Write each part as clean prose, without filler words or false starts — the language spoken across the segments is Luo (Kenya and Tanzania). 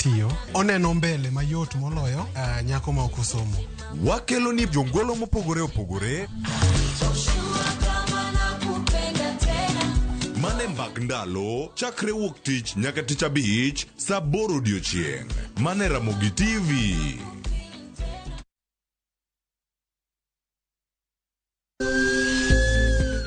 tiyo, oneno mbele mayot moloyo uh, nyako ma ok osomo. Wakelo ni jongolo mopogore opogore mane mbak ndalo chakre wuok tich nyaka tich abich saa aboro odiochieng' mane Ramogi TV.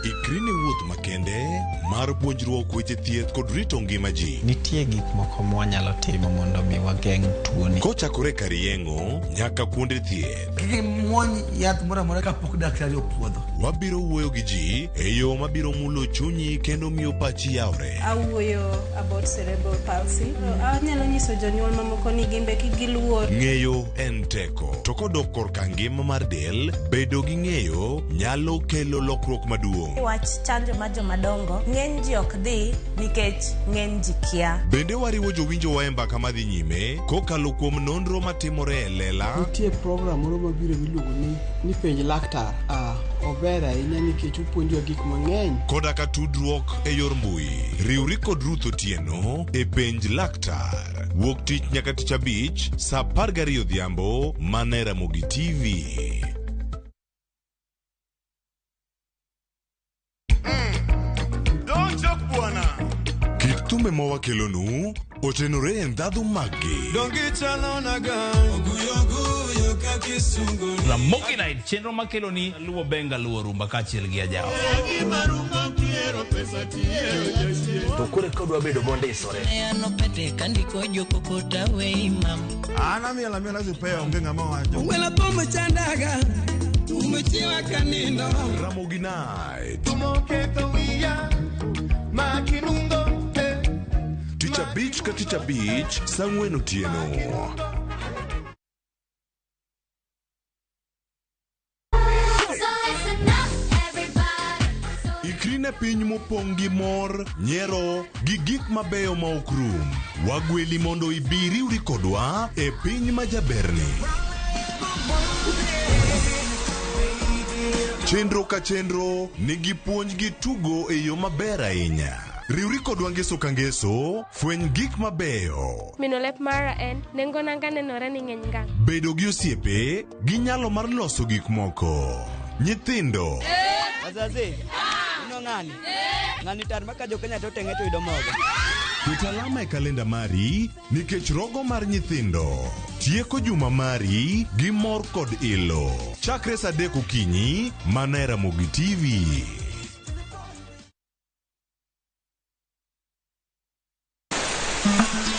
Ikri ne wuoth makende mar puonjruok weche thieth kod rito ngima ji. Nitie gik moko mwanyalo timo mondo mi wageng' tuoni. Kochakore kar yeng'o nyaka kuonde thieth. Kik imuony yath moro amora kapok daktari opuodho. Wabiro wuoyo gi ji e yo mabiro mulo chunyi kendo miyo pachi yawre. Awuoyo about cerebral palsy. Anyalo nyiso jonyuol mamoko ni gimbe kik giluor. Ng'eyo en teko, to kodok korka ngima mar del, bedo gi ng'eyo nyalo kelo lokruok maduong'. Wach chanjo mar jomadongo, ng'eny ji ok dhi nikech ng'eny ji kia. Bende wariwo jowinjowa e mbaka madhi nyime kokalo kuom nonro matimore e lela. Nitie program moro mabiro miluongo ni ni penj laktar. Ah, ober ahinya nikech opuonjowa gik mang'eny. Koda ka tudruok e yor mbui. Riwri kod Ruth Otieno e penj laktar. Wuok tich nyaka tich abich saa 12 odhiambo mana e Ramogi TV. Kit thumbe ma wakelonu otenore e ndhadhu maggi. Ramogi Night, chenro makeloni luwo benga luwo rumba kaachiel gi ajawa. To koro ka odwa bedo mondisore. An amiel amiela sipea onge ng'ama wacho. Wela thum chandaga, thum chiwa kanindo. Ramogi Night. Tich abich ka tich abich saa ang'wen otieno. Ikri ne piny mopong' gi mor, nyiero, gi gik mabeyo ma ok rum. Wagweli mondo ibi iriwri kodwa e piny ma jaberni. Chenro ka chenro nigi puonj gi tugo e yo maber ahinya. Riwri kodwa ngeso ka ngeso, fweny gik mabeyo. Mino lep mara en, nengo nanga nenore ni ng'eny ngang'. Bedo gi osiepe gi nyalo mar loso gik moko. Nyithindo. Wazazi, ino ng'ani? Ng'ani tar maka jo Kenya to tenge to yudo mogo. Ket alama e kalenda mari nikech rogo mar nyithindo tieko juma mari gi mor kod ilo. Chakre saa adek okinyi mana e Ramogi TV.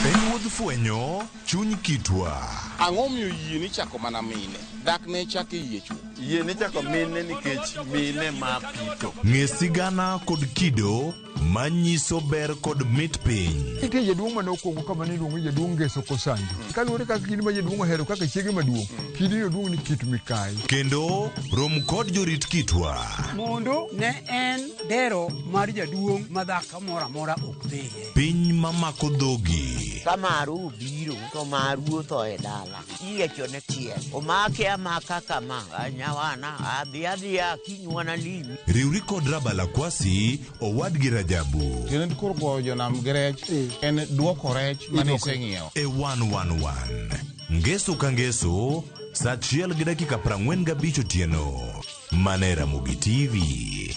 En wuodh fwenyo chuny kitwa. Ang'o omiyo yie nichako mana mine? Dak ne chak e yie chwo? Yie nichako mine nikech mine ma pitho. Ng'e sigana kod kido manyiso ber kod mit piny. Nitie jaduong' mane okwongo kama ne iluongo ni jaduong' Ngeso Kosanjo. Kaluwore kaka kidi ma jaduong' ohero kaka chiege maduong', kidino duong' ni Kit Mikayi. Kendo rom kod jorit kitwa. Mondo ne en dero mar jaduong' ma dhako moro amora ok dhiye. Piny mamako dhogi. Ka maru obiro to maru otho e dala. Iyiecho ne chiel. Omake amaka kama. Nyawana adhi adhiya kinywana limi. Riwri kod Rabala Kwasi owadgi Rajabu. Tiende koro goyo jonam gi rech en duoko rech mane iseng'iewo. E 111. Ngeso ka ngeso, saa achiel gi dakika 45 otieno. Mana e Ramogi TV.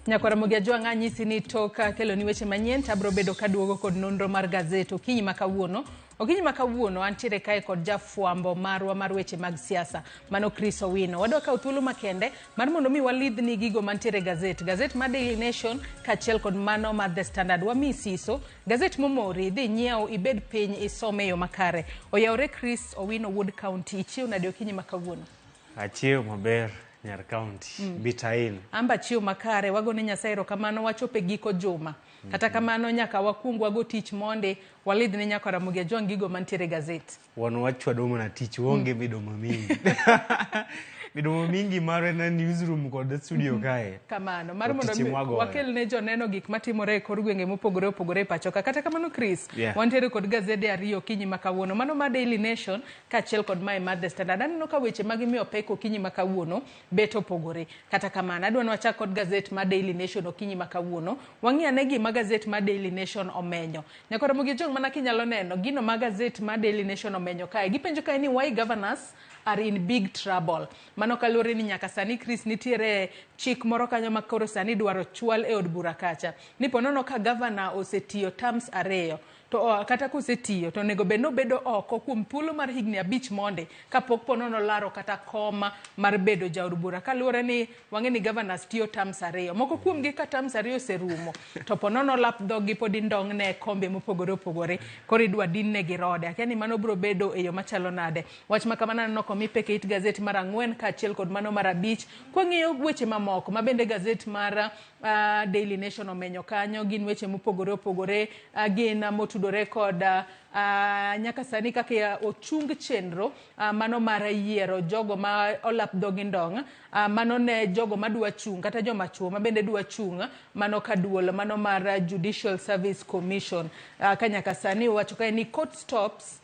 Nyakwara Ramogi Ajwang' anyisi ni tok keloni weche manyien to abiro bedo kaduogo kod nonro mar gazet okinyi ma kawuono. Okinyi ma kawuono antiere kae kod jafwambo marwa mar weche mag siasa mano Chris Owino. Wadwa kawo thuolo makende mar mondo mi walidhni gigo mantiere e gazet. Gazet mar Daily Nation kaachiel kod mano mar The Standard. Wamiyi siso. Gazet momori idhi inyiew ibed piny isome e yo makare. Oyawore Chris Owino wuod county. Ichiew nade okinyi ma kawuono? Achiew maber nyar county. Bitain. Amba chiew makare, wagone Nyasaye erokamano wachopo e giko juma. Kata kamano nyaka wakuong wago tich mondi walidh ne nyakwa Ramogi Ajwang' gigo mantiere e gazet. Wan wachwado mana tich, waonge midomo mingi. Midomo mingi marwa en newsroom kod studio kae. Kamano, mar To mondo tich mi mwagoyo. wakel ne joneno gik matimore e kor gwenge mopogore opogore e pacho ka. Kata kamano Chris, Yeah. wantiere kod gazede ariyo okinyi ma kawuono. Mano mar Daily Nation kaachiel kod mae mar The Standard. Aneno ka weche ma gimiyo pek okinyi ma kawuono bet opogore. Kata kamano, adwa ni wachak kod gazet mar Daily Nation okinyi ma kawuono. Wang'i ane gima gazet mar Daily Nation omenyo. Nyakoro Ramogi Ojwang' mana kinyalo neno gino ma gazet mar Daily Nation omenyo kae. Gipenjo kae ni why governors are in big trouble. Mano kaluwore ni nyaka sani Chris nitiere chik moro kanyo ma koro sani dwaro chwal e od bura kacha. Ni ponono ka governor osetiyo terms ariyo to kata kosetiyo to onego bed nobedo oko kuom thuolo mar higni 5 monde kapok ponono laro kata koma mar bedo jaod bura. Kaluwore ni wang'e ni governors tiyo terms 2. Moko kuomgi ka terms 2 oserumo to ponono lap dhoggi pod indong'ne e kombe mopogore opogore. Koro idwa dinne gi rode. Akia ni mano biro bedo e yo machalo nade. Wach ma kamano aneno komi pek e it gazet mar 4 kaachiel kod mano mar 5. Kwang'iyo weche mamoko ma bende gazet mar Daily Nation omenyo kanyo gin weche mopogore opogore, gin motudore kod nyaka sani kaka ochung chenro mano mar yiero jogo ma olap dhogi ndong', mano ne jogo madwa chung' kata joma chuo ma bende dwa chung' mano ka duol mano mar Judicial Service Commission. Ka nyaka sani owacho kae ni court stops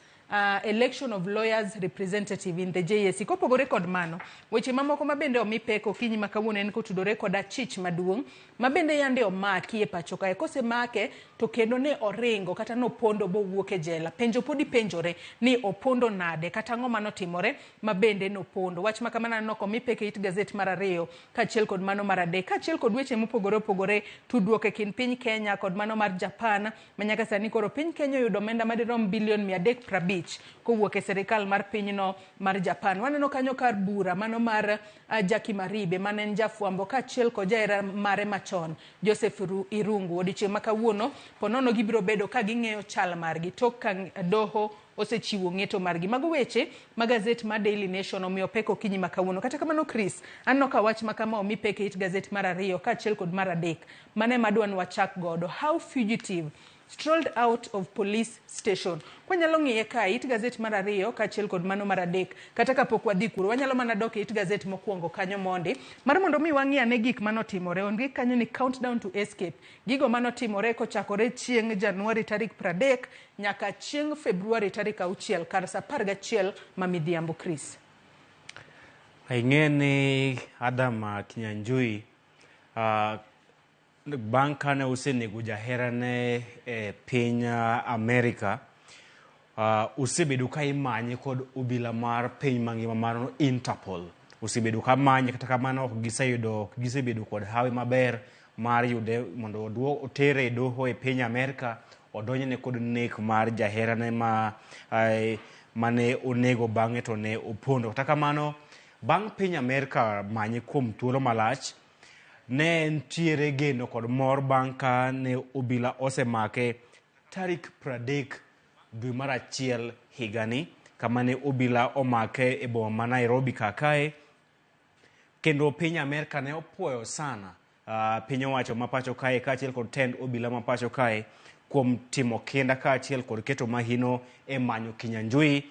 election of lawyers representative in the JSC. Kopogore kod mano, weche mamoko ma bende omi pek okinyi ma kawuono en kotudore kod achich maduong' ma bende yande omaki e pacho kae. Kosemake to kendo ne oringo kata nopondo bowuok e jela. Penjo podi penjore ni opondo nade kata ang'o manotimore ma bende nopondo. Wach ma kamano aneno komi pek e it gazet mar 2 kaachiel kod mano mar 3 kaachiel kod weche mopogore opogore tudruok e kind piny Kenya kod mano mar Japan ma nyaka sani koro piny Kenya oyudo omenda madirom bilion 350 kowuok e sirikal mar pinyno mar Japan. Waneno kanyo kar bura mano mar Jackie Maribe mane en jafwambo kaachiel kod jahera mare machon Joseph Irungu. Odiochieng' ma kawuono ponono gibiro bedo ka ging'eyo chal margi tok ka doho osechiwo ng'eto margi. Mago weche ma gazet mar Daily Nation omiyo pek okinyi ma kawuono. Kata kamano Chris, aneno ka wach ma kama omi pek e it gazet mar 2 kaachiel kod mar 3. Mano ema adwa ni wachak godo. How fugitive strolled out of police station. Kwanyalo ng'iye kae it gazet mar 2 kaachiel kod mano mar 3. Kata kapok wadhi kuro, wanyalo mana dok e it gazet mokwongo kanyo mondi. Mar mondo mi wang'i ane gik manotimore, ondik kanyo ni countdown to escape. Gigo manotimore kochakore chieng' Januari tarik 30 nyaka chieng' Februari tarik 6 kar saa 11 ma midhiambo. Chris. Ing'e ni Adam Kinyanjui bang' kane osenego jaherane e piny Amerika, osebedo ka imanye kod obila mar piny mangima mar Interpol. Osebedo ka manye, kata kamano ok gisebedo kod hawi maber mar yude mondo otere e doho e piny Amerika, odonjne kod nek mar jaherane mane onego bang'e to ne opondo. Kata kamano, bang' piny Amerika manye kuom thuolo malach, ne ntiere geno kod mor bang' ka ne obila osemake tarik 30 dwe mar 1 higani, kama ne obila omake e boma ma Nairobi kakae. Kendo piny Amerka ne opuoyo sana piny owacho ma pacho kae kaachiel kod tend obila ma pacho kae kuom timo kinda kaachiel kod keto mahino e manyo Kinyanjui.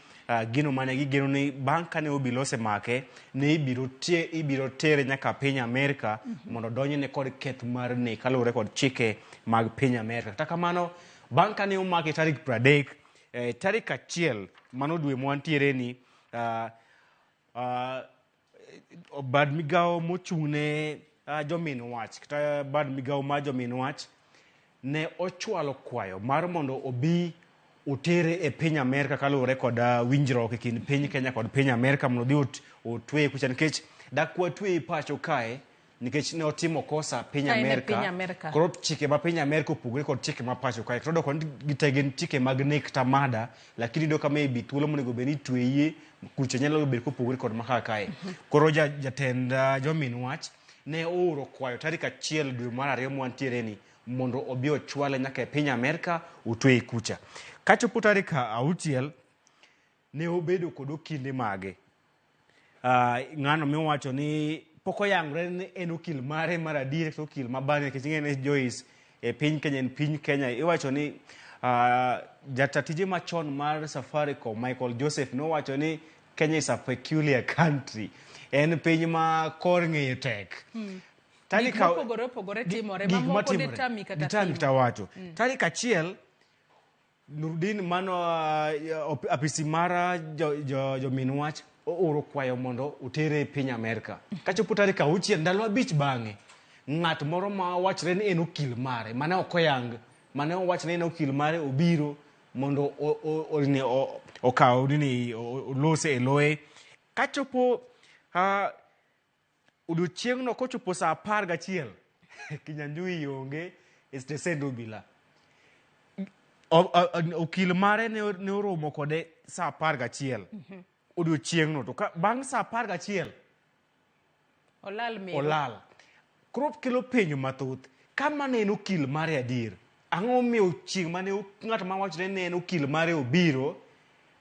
Gino mane gigeno ni bang' kane obila osemake ne ibiro tere nyaka piny Amerka mondo odonjne kod keth mar nek kaluwore kod chike mag piny Amerka. Kata kamano, bang' kane omake tarik 30, tarik 1 mano dwe mwantiere ni, bad migawo mochung'ne jomin wach kata bad migawo mar jomin wach ne ochwalo kwayo mar mondo obi otere e piny Amerka kaluwore kod winjruok e kind piny Kenya kod piny Amerka mondo odhi otweye kucha, nikech dak watweye pacho kae nikech ne otimo kosa piny Amerka. Koro chike ma piny Amerka opogore kod chike ma pacho kae. Koro doko gite gin chike mag nek ta murder, lakini iyudo ka maybe thuolo monego bed ni itweye kucha nyalo bedo kopogore kod ma kaka kae. Koro jatend jomin wach ne ooro kwayo tarik 1 dwe mar 2 mwantiere ni mondo obi ochwale nyaka e piny Amerka otweye kucha. Kachopo tarik 6 ne obedo kod okinde mage. Ng'ano miwacho ni pok oyangore ni en okil mare mar adier kata okil mabang'e, nikech ing'e ni Joyce e piny Kenya en piny Kenya. Iwacho ni jata tije machon mar Safaricom Michael Joseph nowacho ni Kenya is a peculiar country. En piny ma kor ng'eyo tek. Gik mopogore opogore timore, mamoko ditami kata ditami kata wacho. Tarik 1 Nurdin mano apisi mar jomin wach ooro kwayo mondo otere e piny Amerka. Kachopo tarik 6 ndalo 5 bang'e, ng'at moro ma wachre ni en okil mare, mane ok oyang, mane owach ni en okil mare obiro mondo okaw nini olose e loye. Kachopo odiochieng'no kochopo saa 11, Kinyanjui onge e stesend obila. Okil mare ne oromo kode saa 11 odiochieng'no, to bang' saa 11 olal mero. Olal. Koro kelo penjo mathoth. Kama ne en okil mare adier, ang'o momiyo chieng' mane ng'at ma wachre ne en okil mare obiro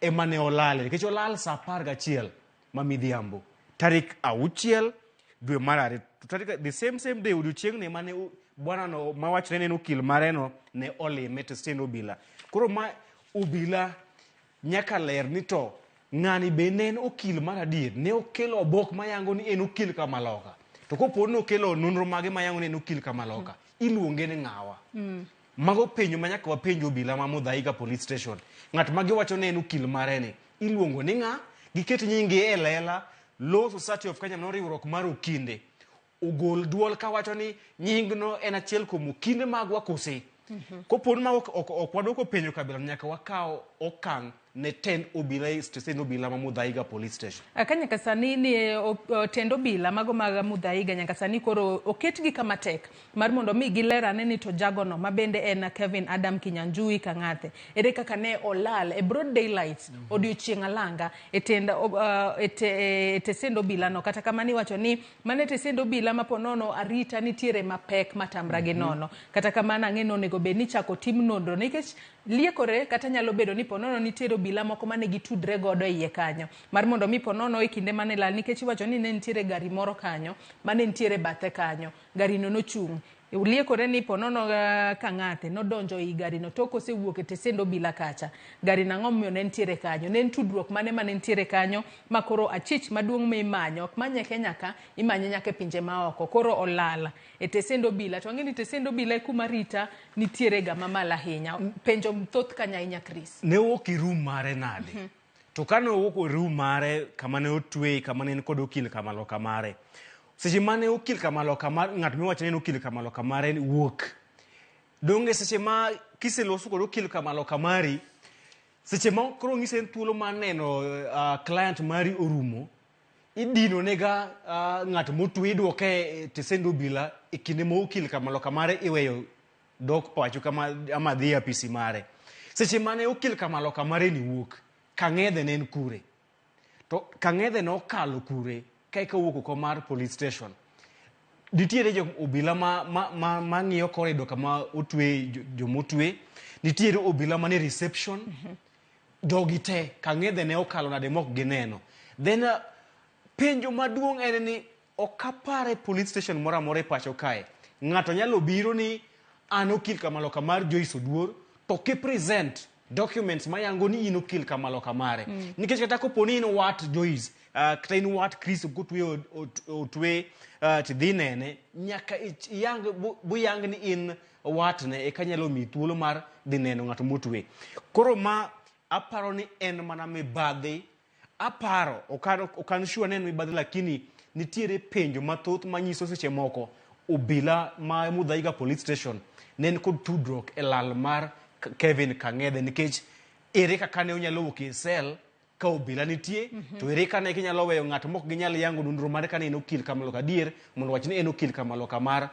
ema ne olale? Nikech olal saa 11 ma midhiambo tarik 6 dwe mar 2. To tarik the same day odiochieng'no ema ne bwanano ma wachre ne en okil mareno ne olime to stend obila. Koro ma obila nyaka ler ni to ng'ani be ne en okil mar adier, ne okelo obok mayango ni en okil Kamaloka. To kopo ni okelo nonro mage mayango ni en okil Kamaloka, iluonge ni ng'awa? Mago penjo ma nyaka wapenj obila ma Muthaiga Police Station. Ng'at ma giwacho ni en okil mare ni, iluongo ni ng'a? Giket nyinge e lela. Law Society of Kenya no riwruok mar okinde ogol duol kawacho ni nyingno en achiel kuom okinde magwa kose. Kopo ni ma ok wadwoko penjo kabila, nyaka wakaw okang' ne tend obila e stesend obila ma Muthaiga Police Station. Ka nyaka sani ni tend obila mago mag Muthaiga nyaka sani koro oketgi kama tek mar mondo mi giler ane ni to jagono ma bende en Kevin Adam Kinyanjui Kang'athe ere kaka ne olal e broad daylight odiochieng' alanga e tend e tesend obila no. Kata kamano iwacho ni mane tesend obila ma ponono arita nitiere mapek matamra gi nono. Kata kamano ang'e ni onego bed ni chako tim nonro nikech liekore kata nyalo bedo ni ponono nitiere obila moko mane gitudre godo e iye kanyo mar mondo mi ponono e kinde mane lal, nikech iwacho ni ne nitiere gari moro kanyo mane nitiere bathe kanyo, gari no nochung'. Liekore ni ponono Kang'athe nodonjo ei gari no tok osewuok e tesend obila kacha. Gari nang'o momiyo ne nitiere kanyo? Ne en tudruok mane mane nitiere kanyo ma koro achich maduong' mimanyo ok manye Kenya ka, imanye nyaka e pinje maoko. Koro olal e tesend obila. To ang'e ni tesend obila e kuma rita nitiere ga mamalo ahinya. Penjo thoth kanyo ahinya, Chris. Ne owuok e room mare nade? To kane owuok e room mare kama ne otweye, kama ne en kod okil Kamaloka mare. Seche mane okil Kamaloka mar ng'at miwacho ni en okil Kamaloka mare wuok. Donge seche ma kiseloso kod okil Kamaloka mari, seche ma koro ng'ise en thuolo mar neno client mari orumo, idino nega ng'at motwe idwoke e tesend obila e kinde ma okil Kamaloka mare iweyo dok pacho kama ama dhi e apisi mare. Seche mane okil Kamaloka mare ni wuok, Kang'ethe ne en kure? To Kang'ethe ne okalo kure ka eka owuok oko mar police station? Nitiere jo obila ma ng'iyo corridor kama otwe jomotwe, nitiere obila mane reception, jogi te Kang'ethe ne okalo nade mok gineno. Then penjo maduong' en ni ok apare police station moro amora e pacho kae. Ng'ato nyalo biro ni an okil Kamaloka mar Joyce Oduor to ki present documents mayango ni in okil Kamaloka mare. Nikech kata kopo ni in wat Joyce, kata in wat Chris kotwe otwe tidhi nene, nyaka iyang buyang ni in watne eka nyalo miyi thuolo mar dhi neno ng'at motwe. Koro ma aparo ni en mana mibadhi. Aparo, ok an sure ni en mibadhi, lakini nitiere penjo mathoth manyiso seche moko obila ma Muthaiga Police Station ne en kod tudruok e lal mar Kevin Kang'ethe, nikech ere kaka ne onyalo wuok e cell ka obila nitie, to ere kaka ne ginyalo weyo ng'at mok ginyal yango nonro mare ka ne en okil Kamaloka adier mondo wach ni en okil Kamaloka mar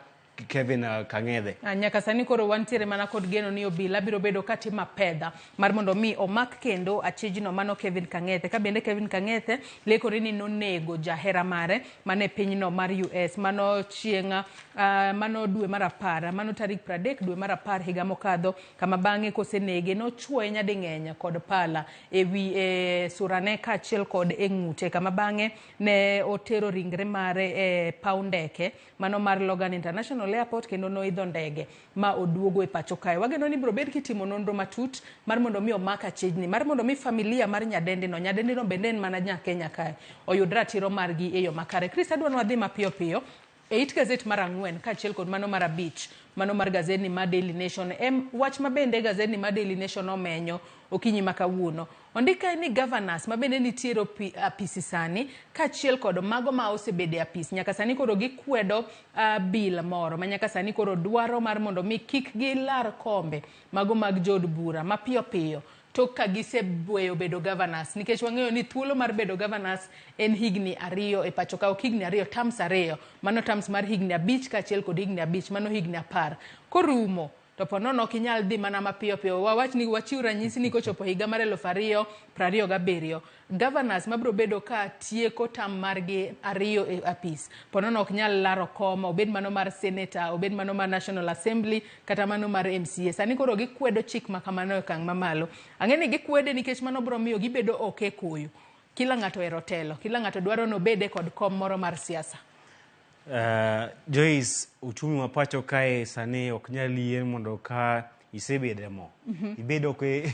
Kevin Kang'ethe. Nyaka sani koro wantiere mana kod geno ni obila biro bedo katimo apedha mar mondo mi omak kendo achijno mano Kevin Kang'ethe. Ka bende Kevin Kang'ethe lekore ni nonego jahera mare mane pinyno mar US mano chieng' mano dwe mar 10, mano tarik 30 dwe mar 10 higa mokadho, kama bang'e kosenege nochuoye nyading'eny kod pala e wi surane kaachiel kod e ng'ute, kama bang'e ne otero ringre mare e paw ndeke mano mar Logan International International Airport kendo noidho ndege ma oduogo e pacho kae. Wageno ni biro bed kitimo nonro matut mar mondo mi omak achijni, mar mondo mi familia mar nyadendino, nyadendino bende en mana nya Kenya kae, oyud ratiro margi e yo makare. Chris, adwa ni wadhi mapiyo piyo e it gazet mar 4 kaachiel kod mano mar 5, mano mar gazedni mar Daily Nation. En wach ma bende gazedni mar Daily Nation omenyo okinyi ma kawuono. Ondik kae ni governors ma bende nitiere apisi sani kaachiel kod mago ma osebedo e apis nyaka sani koro gikwedo bill moro ma nyaka sani koro dwaro mar mondo mi kik gilar kombe mago mag jood bura mapiyo piyo tok ka giseweyo bedo governors, nikech wang'eyo ni thuolo mar bedo governors en higni 2 e pacho ka, ok higni 2, terms 2, mano terms mar higni 5 kaachiel kod higni 5, mano higni 10. Korumo to po nono ok inyal dhi mana mapiyo piyo. Wawach ni wachiw ranyisi ni kochopo higa mar 2027, governors mabiro bedo ka tieko term margi 2 e apis, po nono ok nyal laro kom, obed mano mar senator, obed mano mar National Assembly, kata mano mar MCA. Sani koro gikwedo chik ma kamano e okang' mamalo. Ang'e ni gikwede nikech mano biro miyo gibedo ok e koyo. Kila ng'ato ohero telo, kila ng'ato dwaro ni obede kod kom moro mar siasa. Joyce, uchumi wa pacho kae sani ok nyal yie mondo ka isebedo e mo. Ibedo ok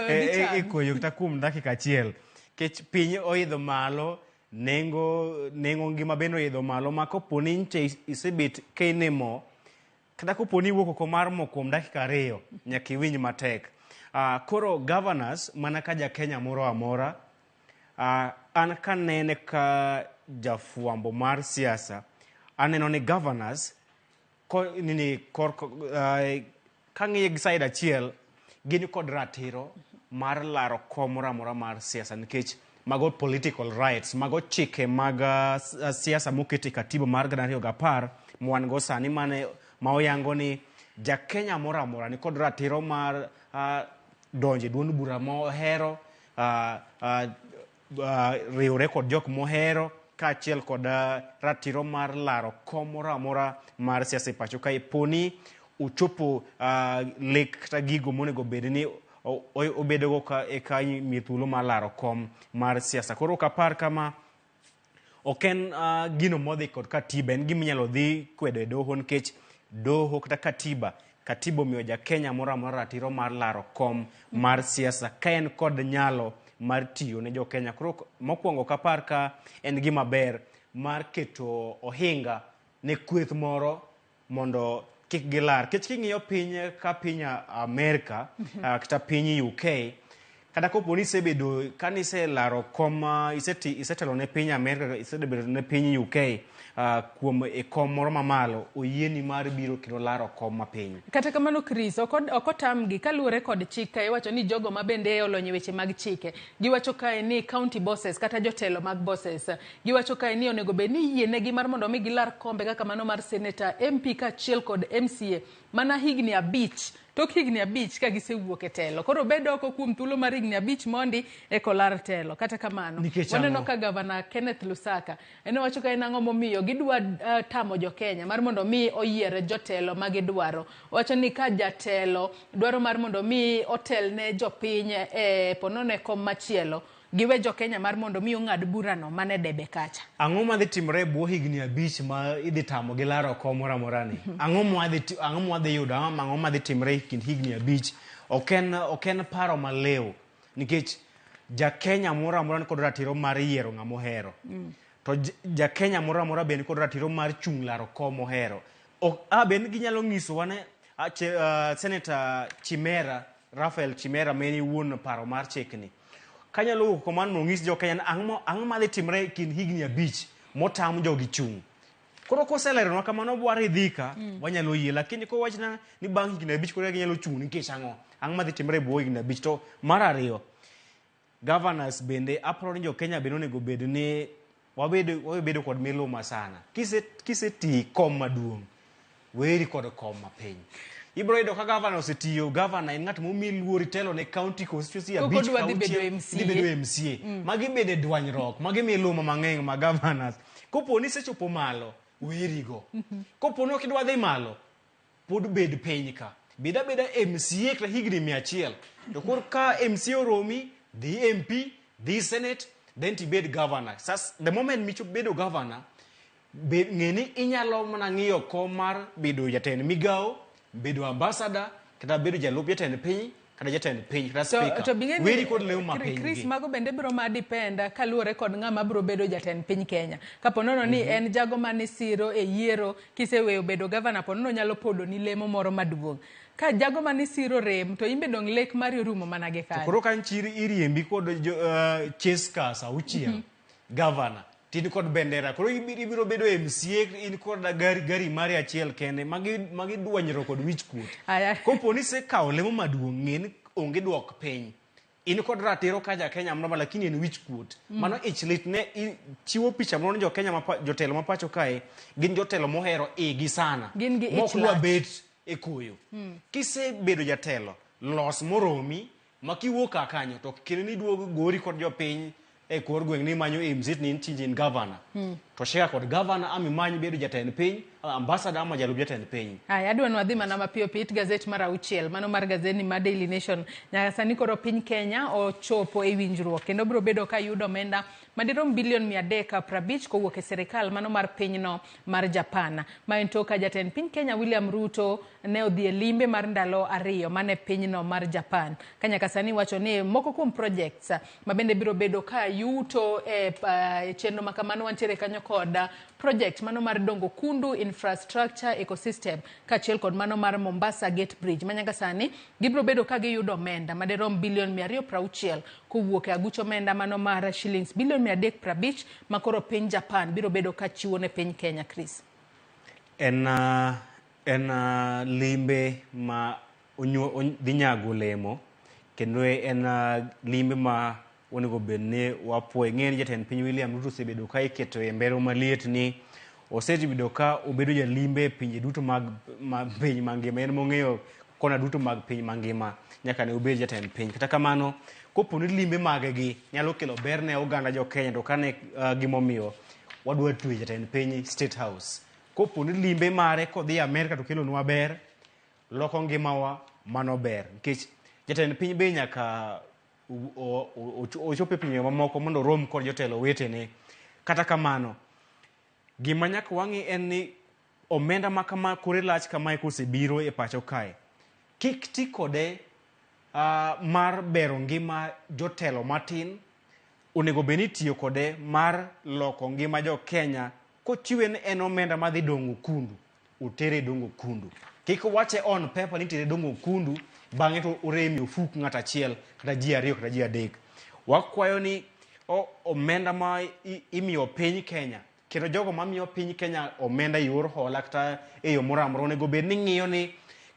e koyo kata kuom dakika achiel. Kech piny oidho malo, nengo ngima bende oidho malo, ma kopo ni nche isebet ka in e mo, kata kopo ni iwuok oko mar mo kuom dakika 2, nyaka iwinj matek. Koro governors, mana ka ja Kenya moro amora, an kanene ka jafwambo mar siasa, aneno ni governors kang'iye gi side achiel, gin kod ratiro mar laro kom moro amora mar siasa, nikech mago political rights, mago chike mag siasa moket e katiba mar 2010 mwan go sani, mane ma oyango ni ja Kenya moro amora ni kod ratiro mar donjo e duond bura mohero, riwre kod jok mohero, kaachiel kod ratiro mar laro kom moro amora mar siasa e pacho kae. Poni uchopo lek kata gigo monego bed ni obedogo ka eka imiye thuolo mar laro kom mar siasa. Koro ok apar kama ok en gino modhi kod katiba, en gima inyalo dhi kwedo e doho, nikech doho kata katiba, katiba omiyo ja Kenya moro amora ratiro mar laro kom mar siasa ka en kod nyalo mar tiyo ne jo Kenya. Koro mokwongo ok apar ka en gima ber mar keto ohinga ne kweth moro mondo kik gilar. Nikech king'iyo piny ka piny Amerka, kata piny UK, kata kopo ni isebedo, kane iselaro kom, isetelo ne piny Amerka, isebedo ne piny UK, kuom e kom moro mamalo, oyieni mar biro kendo laro kom mapiny. Kata kamano Chris, ok otamgi kaluwore kod chik ka iwacho ni jogo ma bende olony e weche mag chike, giwacho kae ni county bosses kata jotelo mag bosses, giwacho kae ni onego bed ni yienegi mar mondo mi gilar kombe kaka mano mar senator, MP kaachiel kod MCA mana higni 5. Tok higni 5 ka gisewuok e telo. Koro bed oko kuom thuolo mar higni 5 mondi eka olar telo. Kata kamano, waneno ka Governor Kenneth Lusaka en owacho ka en ang'o momiyo gidwa tamo jo Kenya mar mondo mi oyier jotelo ma gidwaro. Owacho ni ka jatelo dwaro mar mondo mi otelne jopiny e ponono e kom machielo, giwe jo Kenya mar mondo mi ong'ad burano mane debe kacha. Ang'o madhi timore e bwo higni 5 ma idhi tamo gi laro kom moro amora ni? Ang'o mwadhi yudo? Ang'o madhi timore e kind higni 5? Ok en paro maliw, nikech ja Kenya moro amora nikod ratiro mar yiero ng'ama ohero. To ja Kenya moro amora bende nikod ratiro mar chung' laro kom mohero. Bende ginyalo nyisowa ne Senator Chimera, Raphael Chimera, ma en wuon paro mar chikni. Kanyalo wuok kamano mondo onyis jo Kenya ni ang'o madhi timore e kind higni 5 motam jogi chung'. Koro koseleronwa kamano bwaridhika, wanyalo yie, lakini kowachna ni bang' higni 5 koro ginyalo chung' nikech ang'o? Ang'o madhi timore e bwo higni 5? To mar ariyo, governors bende aparo ni jo Kenya bende onego bed ni wabedo kod miluma sana. Kiseti kom maduong', weri kod kom mapiny. Ibiro yudo ka governor osetiyo, governor en ng'at momi luor itelo ne county constituency Koko 5 dwa dhi bedo auchiel, MCA. dhi bedo MCA. Magi bende dwanyruok, magi miluma mang'eny ma governors. Kopo ni isechopo malo, werigo. Kopo ni ok idwa dhi malo, pod bed piny ka. Bed abeda MCA kata higni 100. To koro ka MCA oromi, dhi MP, dhi Senate, then tibed governor. Sas, the moment michopo bedo governor, Be, ng'e ni inyalo mana ng'iyo kom mar bedo jatend migawo, bedo ambassador, kata bedo jalup jatend piny, kata jatend piny, kata speaker. To bing'e ni Weri kod lemo mapiny Chris, gi. mago bende biro ma depend kaluwore kod ng'ama biro bedo jatend piny Kenya. Kapo nono ni en jago mane siro e yiero kiseweyo bedo gavana, po nono nyalo podo ni lemo moro maduong'. Ka jago mane siro rem to imbe dong' lek mari orumo mana gi To kanyo. koro ka nchiri iriembi kod jo, chase car sa auchiel, gavana, to in kod bendera. Koro ibiro bedo MCA, in kod gari mari achiel kende. Magi dwanyruok kod wich kuot. Aya. Kopo ni isekawo lemo maduong', ng'e ni onge dwok piny. In kod ratiro ka ja Kenya moro, lakini en wich kuot. Mano ich lit ne chiwo picha moro ni jo Kenya jotelo ma pacho kae gin jotelo mohero igi sana. Gin gi ich Mok dwa lach. bet e koyo. Kisebedo jatelo, los moromi ma kiwuok ka kanyo to kendo ni duog gori kod jopiny e kor gweng' ni imanyo MCA ni in in governor. To shika kod governor ama imany bedo jatend piny, ambassador ama jalup jatend piny. Aya, adwa ni wadhi mana mapiyo piyo it gazet mar auchiel, mano mar gazeti mar Daily Nation. Nyaka sani koro piny Kenya ochopo e winjruok kendo biro bedo ka yudo omenda madirom bilion mia adek prabich kowuok e sirikal mano mar pinyno mar Japan. Ma en tok ka jatend piny Kenya William Ruto ne odhi e limbe mar ndalo 2 mane pinyno mar Japan. Ka nyaka sani wacho ni moko kuom projects ma bende biro bedo ka yuto e chenro ma kamano wantiere kanyo kod project mano mar Dongo Kundu Infrastructure Ecosystem kaachiel kod mano mar Mombasa Gate Bridge ma nyaka sani gibiro bedo ka giyudo omenda madirom bilion mia ariyo prauchiel kowuok e aguch omenda mano mar shillings bilion mia adek prabich ma koro piny Japan biro bedo ka chiwo ne piny Kenya. Chris. En limbe ma dhi nyago lemo kendo en limbe ma onego bed ni wapuoye. Ng'e ni jatend piny William Ruto osebedo ka iketo e mbero maliet ni osebedo ka obedo jalimbe e pinje duto mag piny mangima. En mong'eyo kona duto mag piny mangima nyaka ne obed jatend piny. Kata kamano, kopo ni limbe mage gi nyalo kelo ber ne oganda jo Kenya, to kane gimomiyo wadwa tweyo jatend piny State House. Kopo ni limbe mare kodhi Amerka to kelonwa ber, loko ngimawa, mano ber. Nikech jatend piny be nyaka ochop e pinje mamoko mondo orom kod jotelo wetene. Kata kamano, gima nyaka wang'i en ni omenda ma kama kore lach kamae kosebiro e pacho kae, kik ti kode mar bero ngima jotelo matin, onego bed ni itiyo kode mar loko ngima jo Kenya kochiwe ni en omenda madhi Dongo Kundu, otere Dongo Kundu. Kik wache on paper ni itere Dongo Kundu, bang'e to oremi ofuk ng'at achiel kata ji ariyo kata ji adek. Wakwayo ni omenda ma imiyo piny Kenya, kendo jogo mamiyo piny Kenya omenda e yor hola kata e yo moro amora onego bed ni ng'iyo ni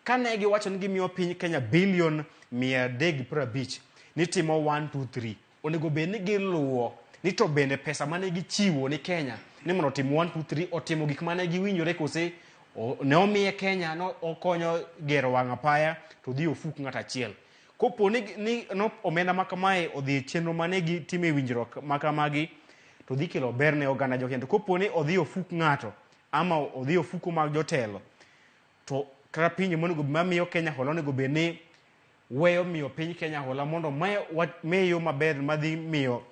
kane giwacho ni gimiyo piny Kenya bilion mia adek gi piero abich ni timo 1 2 3, onego bed ni giluwo ni to bende pesa mane gichiwo ni Kenya ni mondo otim 1 2 3 otimo gik mane giwinjore kose ne omiye Kenya no okonyo gero wang' apaya to dhi ofuk ng'at achiel. Kopo ni no omenda ma kamae odhi e chenro mane gitime winjruok ma kamagi to dhi kelo ber ne oganda jo Kenya. To kopo ni odhi ofuk ng'ato ama odhi ofuko mag jotelo to kata pinje monego mamiyo Kenya hola onego bed ni weyo miyo piny Kenya hola mondo me yo maber madhi miyo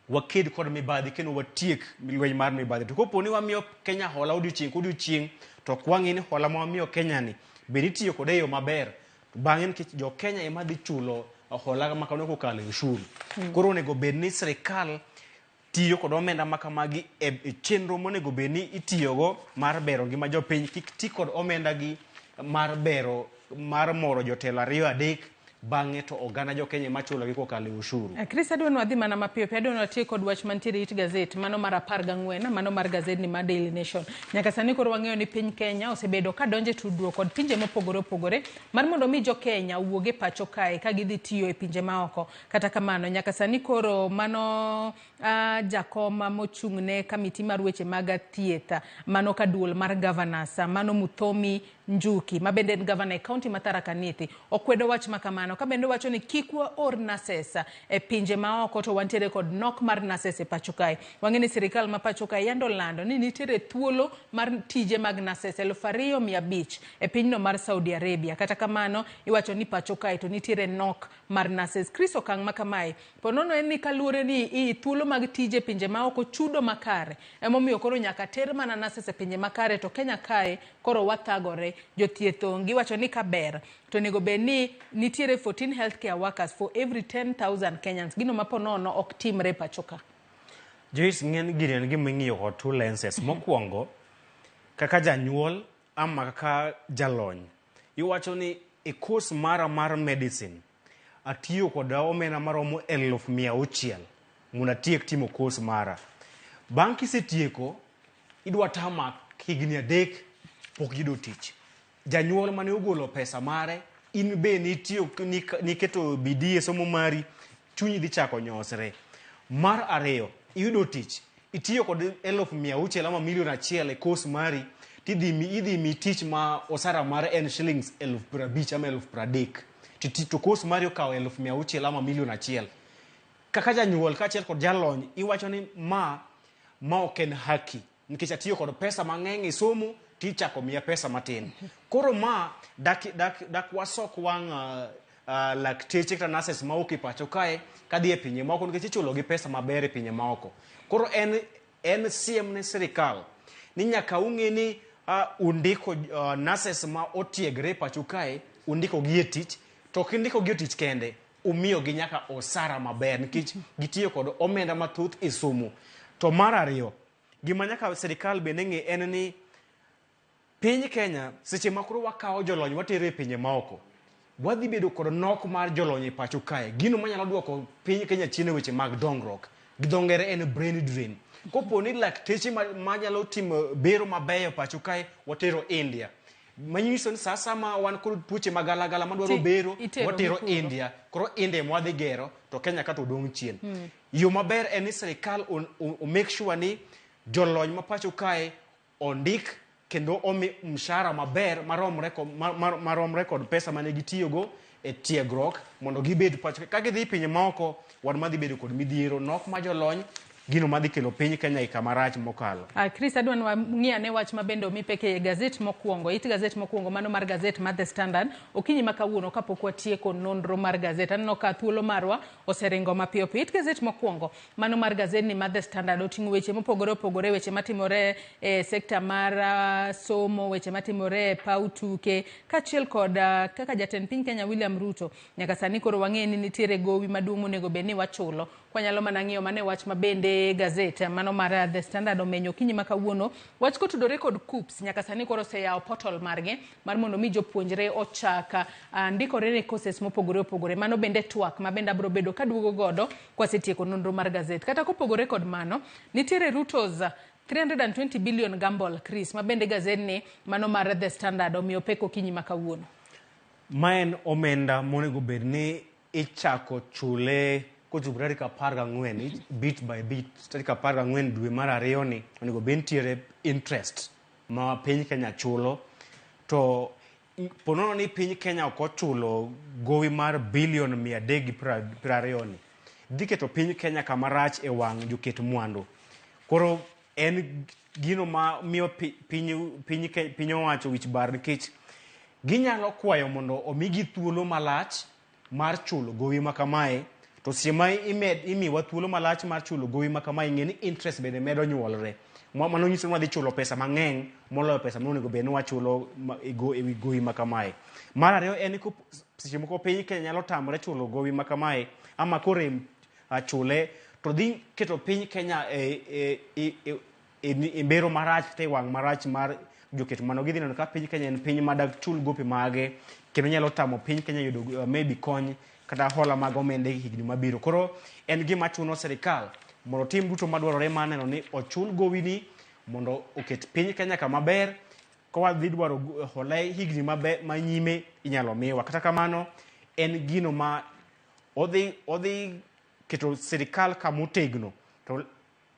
waked kod mibadhi kendo watiek lweny mar mibadhi. To kopo ni wamiyo Kenya hola odiochieng' kodiochieng' to ok wang'i ni hola ma wamiyo Kenya ni bende itiyo kode e yo maber, to bang'e nikech jo Kenya ema dhi chulo hola ma kamano kokalo e ushuru. Koro onego bed ni sirikal tiyo kod omenda ma kamagi e chenro monego bed ni itiyogo mar bero ngima jopiny, kik ti kod omenda gi mar bero mar moro jotelo ariyo adek, bang'e to oganda jo Kenya ema chulogi kokalo e ushuru. Chris, adwa ni wadhi mana mapiyo piyo, adwa ni watiek kod wach mantiere it gazet mano mar 14, mano mar gazet ni mar Daily Nation. Nyaka sani koro wang'eyo ni piny Kenya osebedo ka donjo e tudruok kod pinje mopogore opogore mar mondo mi jo Kenya owuog e pacho kae ka gidhi tiyo e pinje maoko. Kata kamano, nyaka sani koro mano jakom mochung' ne kamiti mar weche mag thieth, mano ka duol mar governors, mano Muthomi Njuki ma bende en gavana e kaunti ma Tharaka Nithi okwedo wach ma kamano ka bende wacho ni kik waor nurses e pinje maoko to wantiere kod nok mar nurses e pacho kae. Wang'e ni sirikal ma pacho kae yande olando ni nitiere thuolo mar tije mag nurses 2500 e pinyno mar Saudi Arabia. Kata kamano iwacho ni pacho kae to nitiere nok mar nurses. Chris, okang' ma kamae po nono en ni kaluwore ni i thuolo mag tije e pinje maoko chudo makare emomiyo koro nyaka ter mana nurses e pinje makare to Kenya kae koro wathagore. Jothieth onge iwacho ni kaber to onego bed ni nitiere 14 healthcare workers for every 10,000 Kenyans. Gino ma po nono ok timre e pacho ka. Joyce, ng'en gini en gima ing'iyo kod two lenses. Mokwongo, kaka janyuol ama kaka jalony, iwacho ni e course mara mar medicine, atiyo kod omenda maromo 600,000 mondo atiek timo course mara. Bang' kisetieko, idwa tamak higni 3 pok iyudo tich. Janyuol mane ogolo pesa mare, in be nitiyo niketo bidii e somo mari, chunyi dhi chako nyosre. Mar ariyo, iyudo tich, itiyo kod 600,000 ama 1,1 million e course mari, tidhi idhi mi tich ma osara mare en shillings 50,000 ama 30,000. To course mari okawo 600,000 ama 1,1 million. Kaka janyuol kaachiel kod jalony, iwacho ni ma ok en haki nikech atiyo kod pesa mang'eny e somo tichako miya pesa matin. Koro ma dak wasok wang' lakteche kata nurses mawuok e pacho kae kadhi e pinje maoko nikech ichulo gi pesa maber e pinje maoko. Koro en siem ne sirikal ni nyaka ung'e ni undiko nurses ma otiegre e pacho kae, undiko gi e tich, to ok indiko gi e tich kende, umiyo gi nyaka osara maber nikech gitiyo kod omenda mathoth e somo. To mar ariyo, gima nyaka sirikal bende ng'e en ni piny Kenya seche ma koro wakawo jolony watero e pinje maoko, wadhi bedo kod nok mar jolony e pacho kae. Gino manyalo duoko piny Kenya chien e weche mag dongruok. Gi dho ngere en brain drain. Kopo ni lakteche manyalo timo bero mabeyo pacho kae watero India. Manyiso ni sa sama wan kod tuoche magalagala madwaro bero, watero India. Koro India ema wadhi gero, to Kenya ka to odong' chien. Yo maber en ni sirikal o make sure ni jolony ma pacho kae ondik kendo omi mshahara maber maromre kod pesa mane gitiyogo e tiegruok mondo gibed pacho. Ka gidhi pinje maoko, wan madhi bedo kod midhiero, nok ma jolony, gino madhi kelo piny Kenya e kama rach mokalo. Chris, adwa ni wang'i ane wach ma bende omi pek e gazet mokwongo. It gazet mokwongo mano mar gazet mar The Standard. Okinyi ma kawuono kapok watieko nonro mar gazet. Aneno ka thuolo marwa oseringo mapiyo piyo. It gazet mokwongo mano mar gazet ni mar The Standard oting'o weche mopogore opogore, weche matimore e sekta mar somo, weche matimore e paw tuke, kaachiel kod kaka jatend piny Kenya William Ruto. Nyaka sani koro wang'e ni nitiere gowi maduong' monego bed ni wachulo. Kwanyalo mana ng'iyo mane wach ma bende gazet mano mar The Standard omenyo okinyi ma kawuono. Wach kotudore kod KUCCPS nyaka sani koro oseyawo portal margi mar mondo mi jopuonjre ochak ndikore ne courses mopogore opogore. Mano bende twak ma bende abiro bedo kaduogo godo kwasetieko nonro mar gazet. Kata kopogore kod mano, nitiere Ruto's 320 billion gamble, Chris, ma bende gazet ni mano mar The Standard omiyo pek okinyi ma kawuono. Ma en omenda monego bed ni ichako chule kochopo tarik 14, bit by bit, tarik 14 dwe mar 2 ni onego bed nitiere interest ma piny Kenya chulo. To ponono ni piny Kenya ok ochulo gowi mar bilion 320 ni, dhi keto piny Kenya kama rach e wang' joket mwandu. Koro en gino ma miyo piny owacho wich bar nikech ginyalo kwayo mondo omigi thuolo malach mar chulo gowi ma kamae. To seche ma imiwa thuolo malach mar chulo gowi ma kamae, ing'e ni interest bende medo nyuolre. Mano nyiso ni wadhi chulo pesa mang'eny moloyo pesa monego bed ni wachulo e wi gowi ma kamae. Mar ariyo en ni seche moko piny Kenya nyalo tamore chulo gowi ma kamae ama korem chule, to dhi keto piny Kenya e bero marach kata e wang' marach mar joket mano. Gidhi neno ka piny Kenya en piny ma dak chul gope mage kendo nyalo tamo piny Kenya yudo maybe kony kata hola mag omenda e higni mabiro. Koro en gima chuno sirikal mondo otim duto madwarore mar neno ni ochul gowini mondo oket piny Kenya kama ber. Ka wadhi dwaro hola e higni manyime inyalo miwa. Kata kamano en gino ma odhi keto sirikal kamotegno. To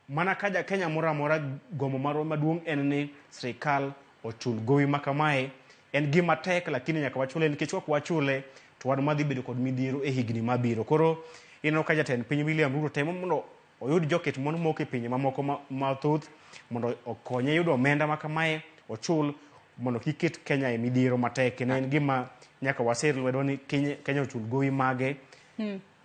mana ka ja Kenya moro amora gombo marwa maduong' en ni sirikal ochul gowi ma kamae En gima tek lakini nyaka wachule nikech kok wachule to wan madhi bedo kod midhiero e higni mabiro. Koro ineno ka jatend piny William Ruto temo mondo oyud joket mwandu mowuok e pinje mamoko mathoth mondo okonye yudo omenda ma kamae ochul mondo kik ket Kenya e midhiero matek. Kendo en gima nyaka wasir lwedo ni Kenya ochul gowi mage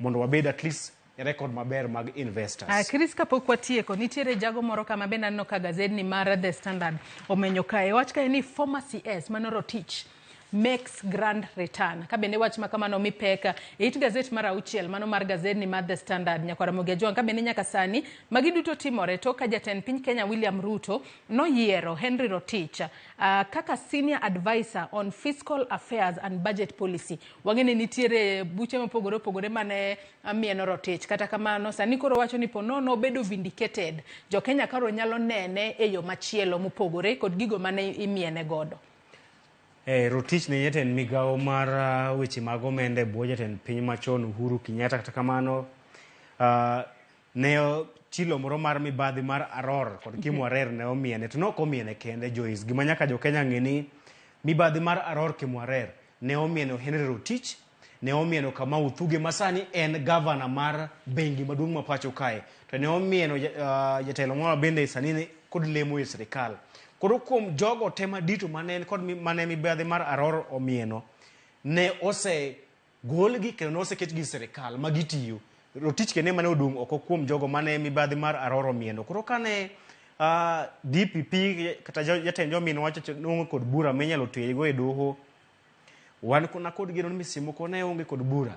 mondo wabed at least e record maber mag investors. Chris, kapok watieko, nitiere jago moro kama bende aneno ka gazedni mar The Standard omenyo kae. Wach kae ni former CS mano Rotich makes grand return. Ka bende wach ma kamano omi pek e it gazet mar auchiel mano mar gazedni mar The Standard. Nyakwar Ramogi Ajwang' ka bende nyaka sani magi duto timore tok ka jatend piny Kenya William Ruto noyiero Henry Rotich kaka senior advisor on fiscal affairs and budget policy. Wang'e ni nitiere buche mopogore opogore mane mieno Rotich. Kata kamano sani koro wacho ni ponono obedo vindicated. Jo Kenya koro nyalo nene e yo machielo mopogore kod gigo mane imiene godo. Rotich ne jatend migawo mar weche mag omenda e bwo jatend piny machon Uhuru Kenyatta. Kata kamano ne chilo moro mar mibadhi mar Aror kod Kimwarer ne omiene, to ne ok omiene kende Joyce. Gima nyaka jo Kenya ng'e ni mibadhi mar Aror Kimwarer ne omieno Henry Rotich, ne omieno Kamau Thuge ma sani en gavana mar bengi maduong' ma pacho kae, to ne omieno jatelo moro bende sani ni kod lemo e sirikal. Koro kuom jogo te madito mane en kod mane mibadhi mar Aror omieno, ne osegolgi kendo ne oseketgi e sirikal ma gitiyo. Rotich kende mane odong' oko kuom jogo mane mibadhi mar Aror omieno. Koro kane DPP kata jatend jomin wacho ni onge kod bura minyalo tweyego e doho, wan na kod geno ni Misimoko ne onge kod bura.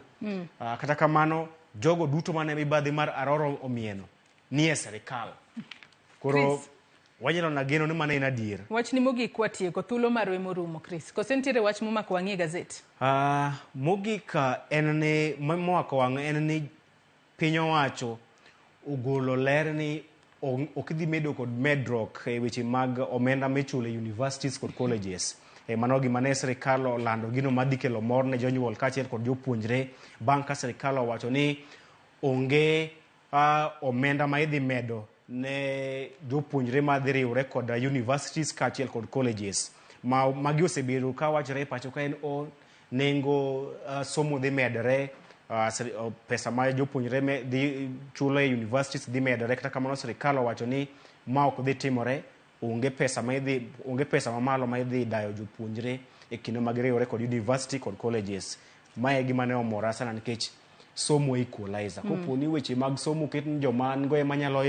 Kata kamano jogo duto mane mibadhi mar Aror omieno nie sirikal. Koro Chris. wanyalo na geno ni mano en adier. Wachni mogik watieko thuolo marwa morumo Chris. Koso nitiere wach momako wang'i e gazet? Mogik en ni momako wang' en ni piny owacho ogolo ler ni ok dhi medo kod medruok e weche mag omenda michulo e universities kod colleges. Mano gima ne sirikal olando gino madhi kelo mor ne jonyuol kaachiel kod jopuonjre bang' ka sirikal owacho ni onge omenda ma idhi medo ne jopuonjre madhi riwre kod universities kaachiel kod colleges. Magi osebedo ka wachore e pacho ka en o nengo somo dhi medore, pesa ma jopuonjre dhi chulo e universities dhi medore. Kata kamano sirikal owacho ni ma ok dhi timore, onge pesa ma idhi, onge pesa mamalo ma idhi dayo jopuonjre e kinde ma giriwore kod university kod colleges. Mae e gima ne omora sana nikech somo equalizer. Kopo ni weche mag somo ket ni joma nigo ema nyalo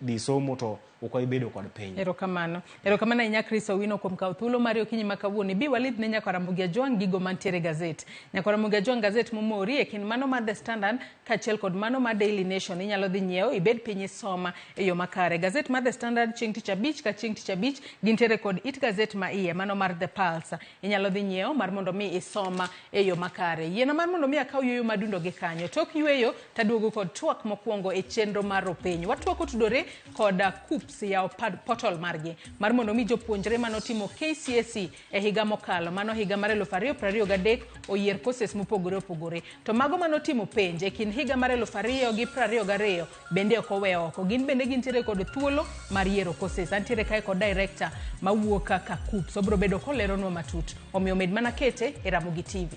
dhi somo to ok wabi bedo kod piny. Erokamano. Erokamano ahinya Chris Owino kuom kawo thuolo mari okinyi ma kawuono. Bi walidh ne Nyakwar Ramogi Ajwang' gigo mantiere e gazet. Nyakwar Ramogi Ajwang' gazet momori e kind mano mar The Standard kaachiel kod mano mar Daily Nation. Inyalo dhi nyiewo ibed piny isoma e yo makare. Gazet mar The Standard chieng' tich abich ka chieng' tich abich gintiere kod it gazet ma iye mano mar The Pulse. Inyalo dhi nyiewo mar mondo mi isoma e yo makare. Yiena mar mondo mi akaw yueyo madundo gi kanyo. Tok yueyo taduogo kod twak mokwongo e chenro mar Ropenj. Watwak otudore kod KUCCPS yawo portal margi mar mondo mi jopuonjre manotimo KCSE e higa mokalo mano higa mar 2023 oyier courses mopogore opogore. To mago manotimo penj e kind higa mar 2022 bende ok owe oko. Gin bende gintiere kod thuolo mar yiero courses. Antiere kae kod director mawuok kaka KUCCPS. Obiro bedo koleronwa matut. Omiyo med mana kete e Ramogi TV.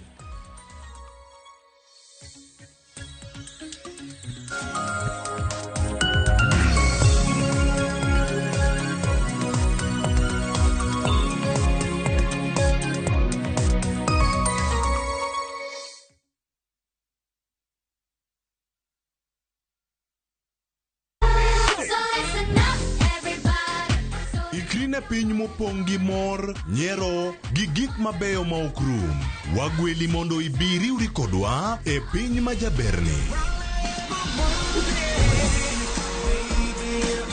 Ikri ne piny mopong' gi mor, nyiero, gi gik mabeyo ma ok rum. Wagweli mondo ibi riwri kodwa e piny ma jaberni.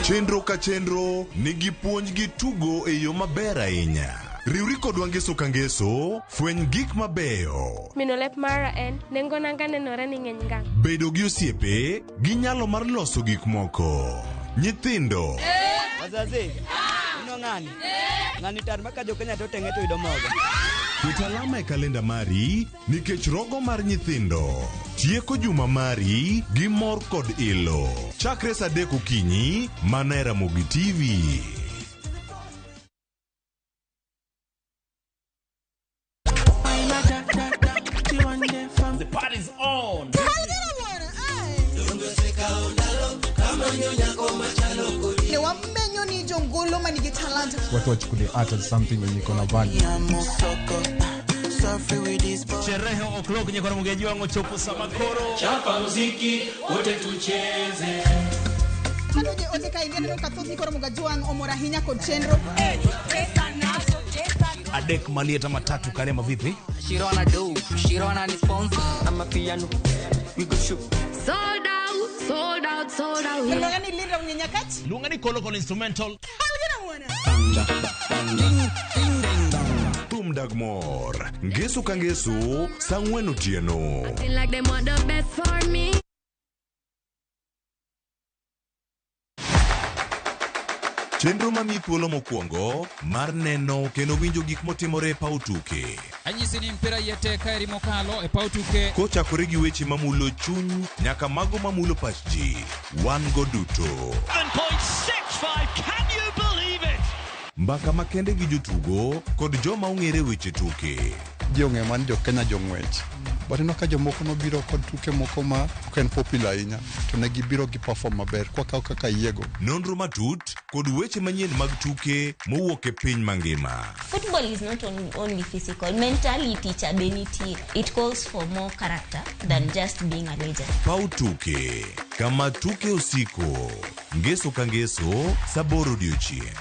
Chenro ka chenro nigi puonj gi tugo e yo maber ahinya. Riwri kodwa ngeso ka ngeso, fweny gik mabeyo. Mino lep mara en nengo nanga nenore ni ng'eny ngang'. Bedo gi osiepe gi nyalo mar loso gik moko. Nyithindo. Wazazi, ino ng'ani? Ng'ani tar ma ka jo Kenya to teng'e to yudo mogo. Ket alama e kalenda mari nikech rogo mar nyithindo. Tieko juma mari gi mor kod ilo. Chakre saa 3 okinyi mana e Ramogi TV. The party's on. Ne wamenyo ni jongolo manigi talanta. Watu wachukulie art as something wenye iko na value. Sherehe o'clock nyekora mugeji wangu chopo samakoro. Chapa muziki wote tucheze. Kano je ote ka ineno ka thoth nyikoro Mugajuang' omor ahinya kod chenro. Adek malieta matatu karema vipi? Shirona do, Shirona ni sponsor. I'm a piano. We go shoot. Sold out, sold out, sold out. Luonga ni Linda Mnyenyakach. Luonga ni Kolo Kolo instrumental. Thum dag mor. Ngeso ka ngeso, saa ang'wen otieno. Acting like them want the best for me. Chenro mamiyi thuolo mokwongo mar neno kendo winjo gik motimore e paw tuke. Anyisi ni mpira yete kaeri mokalo e paw tuke. Kochakore gi weche mamulo chuny nyaka mago mamulo pach ji, wan go duto. 7.65, can you believe it? Mbaka makende gi jotugo kod joma ong'ere weche tuke. Ji ong'eyo mana ni jo Kenya jong'wech. But ineno ka jomoko nobiro kod tuke moko ma ok en popular ahinya to ne gibiro gi perform maber kwakawo kaka yiego. Nonro matut kod weche manyien mag tuke mowuok e piny mangima. Football is not only physical. Mentality cha be nitie. It calls for more character than just being a legend. Paw tuke kama tuke osiko. Ngeso ka ngeso saa aboro odiochieng'.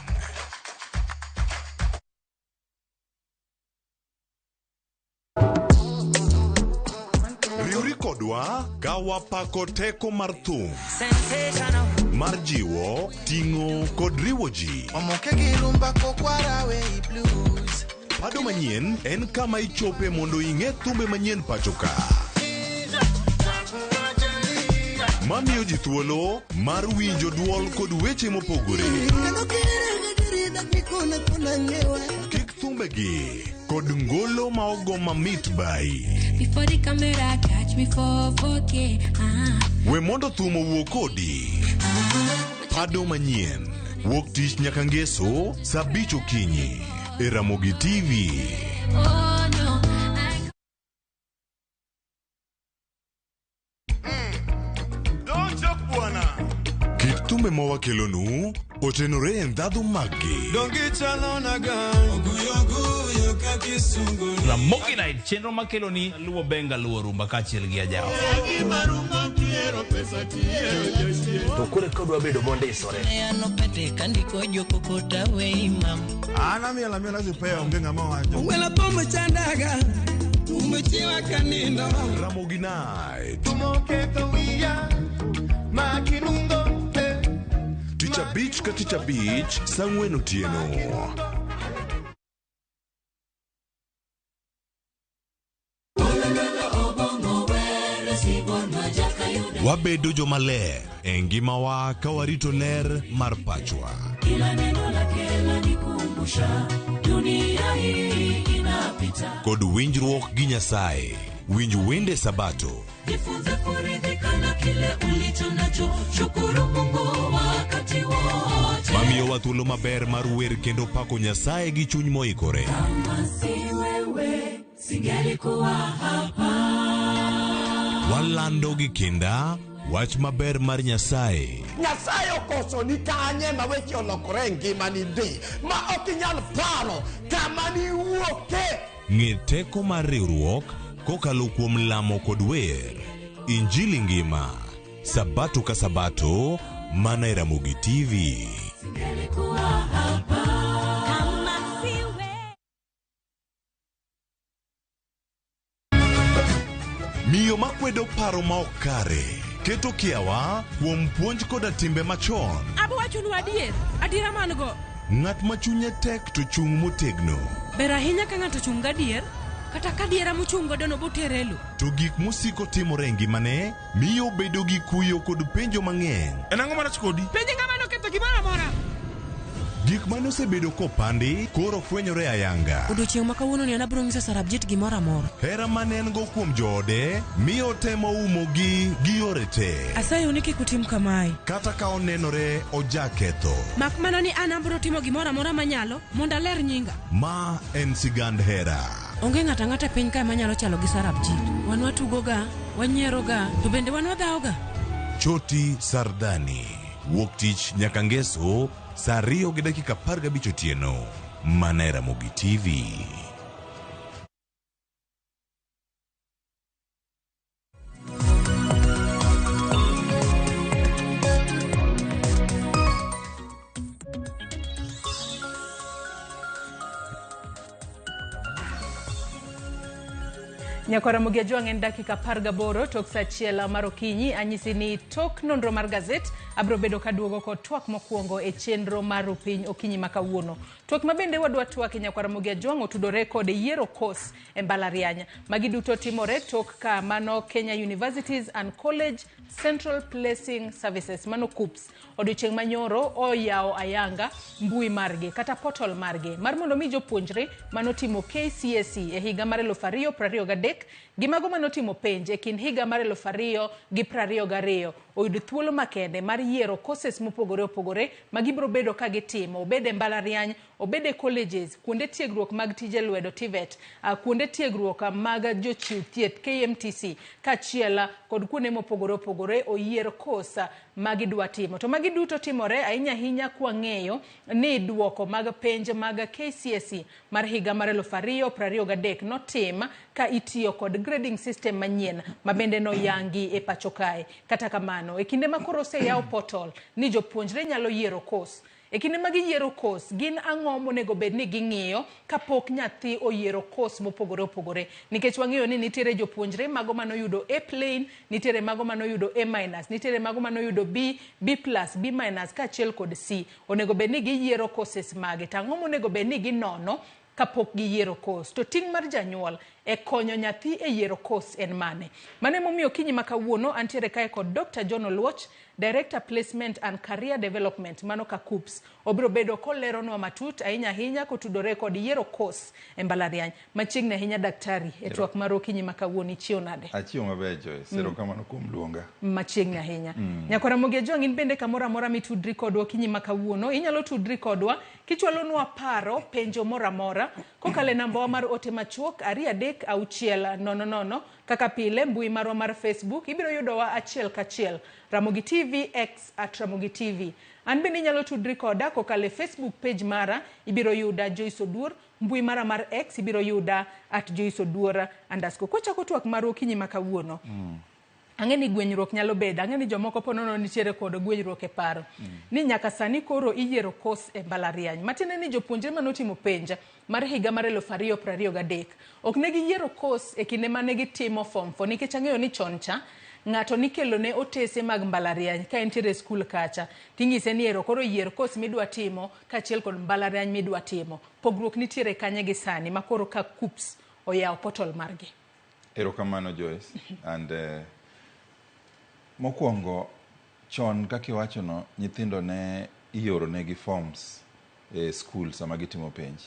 Riwri kodwa ka wapako teko mar thum mar jiwo, ting'o kod riwo ji. Omoke gi rumba kokwara we blues. Pado manyien en kama ichope mondo ing'e thumbe manyien pacho ka. Mamiyo ji thuolo mar winjo duol kod weche mopogore. Kik thumbegi kod ngolo ma ogo mamit bai. Before the camera catch me for 4K. We mondo thum owuo kodi. Pado manyien wuok tich nyaka ngeso saa abich okinyi e Ramogi TV. Oh no. Kit thumbe ma wakelonu otenore e ndhadhu maggi. Ramogi Night chenro makelo ni luwo benga luwo rumba kaachiel gi ajawa. To koro ka odwa bedo mondisore. An amiel amiela sipeya onge ng'ama wacho. Wela pombe chandaga umechiwa kanindo. Ramogi Night. Tich abich ka tich abich saa ang'wen otieno. Wabedo jomaler e ngimawa ka warito ler mar pachwa. Kila neno lake lanikumbusha dunia hii inapita. Kod winjruok gi Nyasaye. Winj wende Sabato. Jifunze kuridhika na kile ulicho nacho, shukuru Mungu wakati wote. Mamiyowa thuolo maber mar wer kendo pako Nyasaye gi chuny moikore. Kama si wewe singelikuwa hapa. Walando gi kinda wach maber mar Nyasaye. Nyasaye okoso ni kanye ma weche olokore e ngimani ndi ma ok inyal paro kama niwuoke. Ng'e teko mar riwruok kokalo kuom lamo kod wer. Injili ngima Sabato ka Sabato mana e Ramogi TV. Singelikuwa hapa. Kama si wewe. Miyo makwedo paro ma ok kare keto kiawa kuom puonj koda timbe machon. Abo wachonu adier, adiera man go. Ng'at ma chunye tek to chung' motegno. Ber ahinya ka ng'ato chung' gadier, kata ka diera mochung' godo no botere e lo. To gik mosiko timore e ngimane miyo obedo gi kuyo kod penjo mang'eny. En ang'o marach kodi? Penj ng'ama noketho gimoro amora. Gik mane osebedo kopandi koro fwenyore ayanga. Odiochieng' ma kawuono ni an abiro nyiso Sarabjit gimoro amora. Hera mane en go kuom joode miyo otemo umogi gi yore te. Asayou ni kik utim kamae. Kata ka onenore ojaketho. Mak mana ni an abiro timo gimoro amora manyalo mondo aler nyinga. Ma en sigand hera. Onge ng'ato ang'ata e piny kae manyalo chalo gi Sarabjit. Wan watugoga, wanyieroga, to bende wan wadhawoga. Choti Sardani. Wuok tich nyaka ngeso saa 2:15 otieno. Mana e Ramogi TV. Nyakwar Ramogi Ajwang' en dakika 18 tok saa 1 mar okinyi. Anyisi ni tok nonro mar gazet abiro bedo kaduogo kod twak mokwongo e chenro mar Rupiny okinyi ma kawuono. Twak ma bende wadwa twak e Nyakwar Ramogi Ajwang' otudore kod yiero kos e mbalariany. Magi duto timore tok ka mano Kenya Universities and College Central Placing Services mano KUCCPS odiochieng' manyoro oyawo ayanga mbui margi kata portal margi mar mondo mi jopuonjre manotimo KCSE e higa mar 2023 gi mago manotimo penj e kind higa mar 2022 oyud thuolo makende mar yiero courses mopogore opogore ma gibiro bedo ka gitimo, obed e mbalariany, obed e colleges, kuonde tiegruok mag tije lwedo TVET, kuonde tiegruok mag jochiw thieth KMTC, kaachiel kod kuonde mopogore opogore oyier course ma gidwa timo. To magi duto timore ahinya ahinya kwang'eyo ni duoko mag penj mag KCSE mar higa mar 2023 notim ka itiyo kod grading system manyien ma bende noyangi e pacho kae. Kata kamano, e kinde ma koro oseyaw portal ni jopuonjre nyalo yiero course, e kinde ma giyiero course, gin ang'o monego bed ni ging'iyo kapok nyathi oyiero course mopogore opogore? Nikech wang'eyo ni nitiere jopuonjre mago manoyudo A plain, nitiere mago manoyudo A minus, nitiere mago manoyudo B, B plus, B minus kaachiel kod C. Onego bed ni giyiero courses mage? To ang'o monego bed ni ginono kapok giyiero course? To ting' mar janyuol e konyo nyathi e yiero course en mane? Mano emomiyo okinyi ma kawuono antiere kae kod Dr. John Oluoch, Director Placement and Career Development mano ka KUCCPS. Obiro bedo koleronwa matut ahinya ahinya kotudore kod yiero course e mbalariany. Machiegni ahinya daktari e twak mar okinyi ma kawuono, ichiew nade? Achiew maber Joyce, erokamano kuom luonga. Machiegni ahinya. Nyakwar Ramogi Ajwang' in bende kamoro amora mitudri kodwa okinyi ma kawuono, inyalo tudri kodwa kichwalonwa paro, penjo moro amora kokalo e nambawa mar ote machuok 23600. Kaka pile mbui marwa mar Facebook ibiro yudowa achiel kachiel Ramogi TV, X at Ramogi TV. An bende inyalo tudri koda kokalo e Facebook page mara, ibiro yuda Joyce Oduor. Mbui mara mar X ibiro yuda at Joyce Oduor underscore. Kwachako twak marwa okinyi ma kawuono, ang'e ni gwenyruok nyalo bedo, ang'e ni jomoko po nono nitiere kod gwenyruok e paro ni nyaka sani koro iyiero course e mbalariany, matiende ni jopuonjre manotimo penj mar higa mar 2023 ok ne giyiero course e kinde mane gitimo form 4, nikech ang'eyo ni chon cha ng'ato nikelo ne otese mag mbalariany ka entiere e skul kacha ting'ise ni ero koro yier course midwa timo kaachiel kod mbalariany midwa timo. Pogruok nitiere kanye gi sani ma koro ka KUCCPS oyawo portal margi? Erokamano Joyce. And mokwongo chon kaka iwachono, nyithindo ne ioro negi forms e skul sama gitimo penj.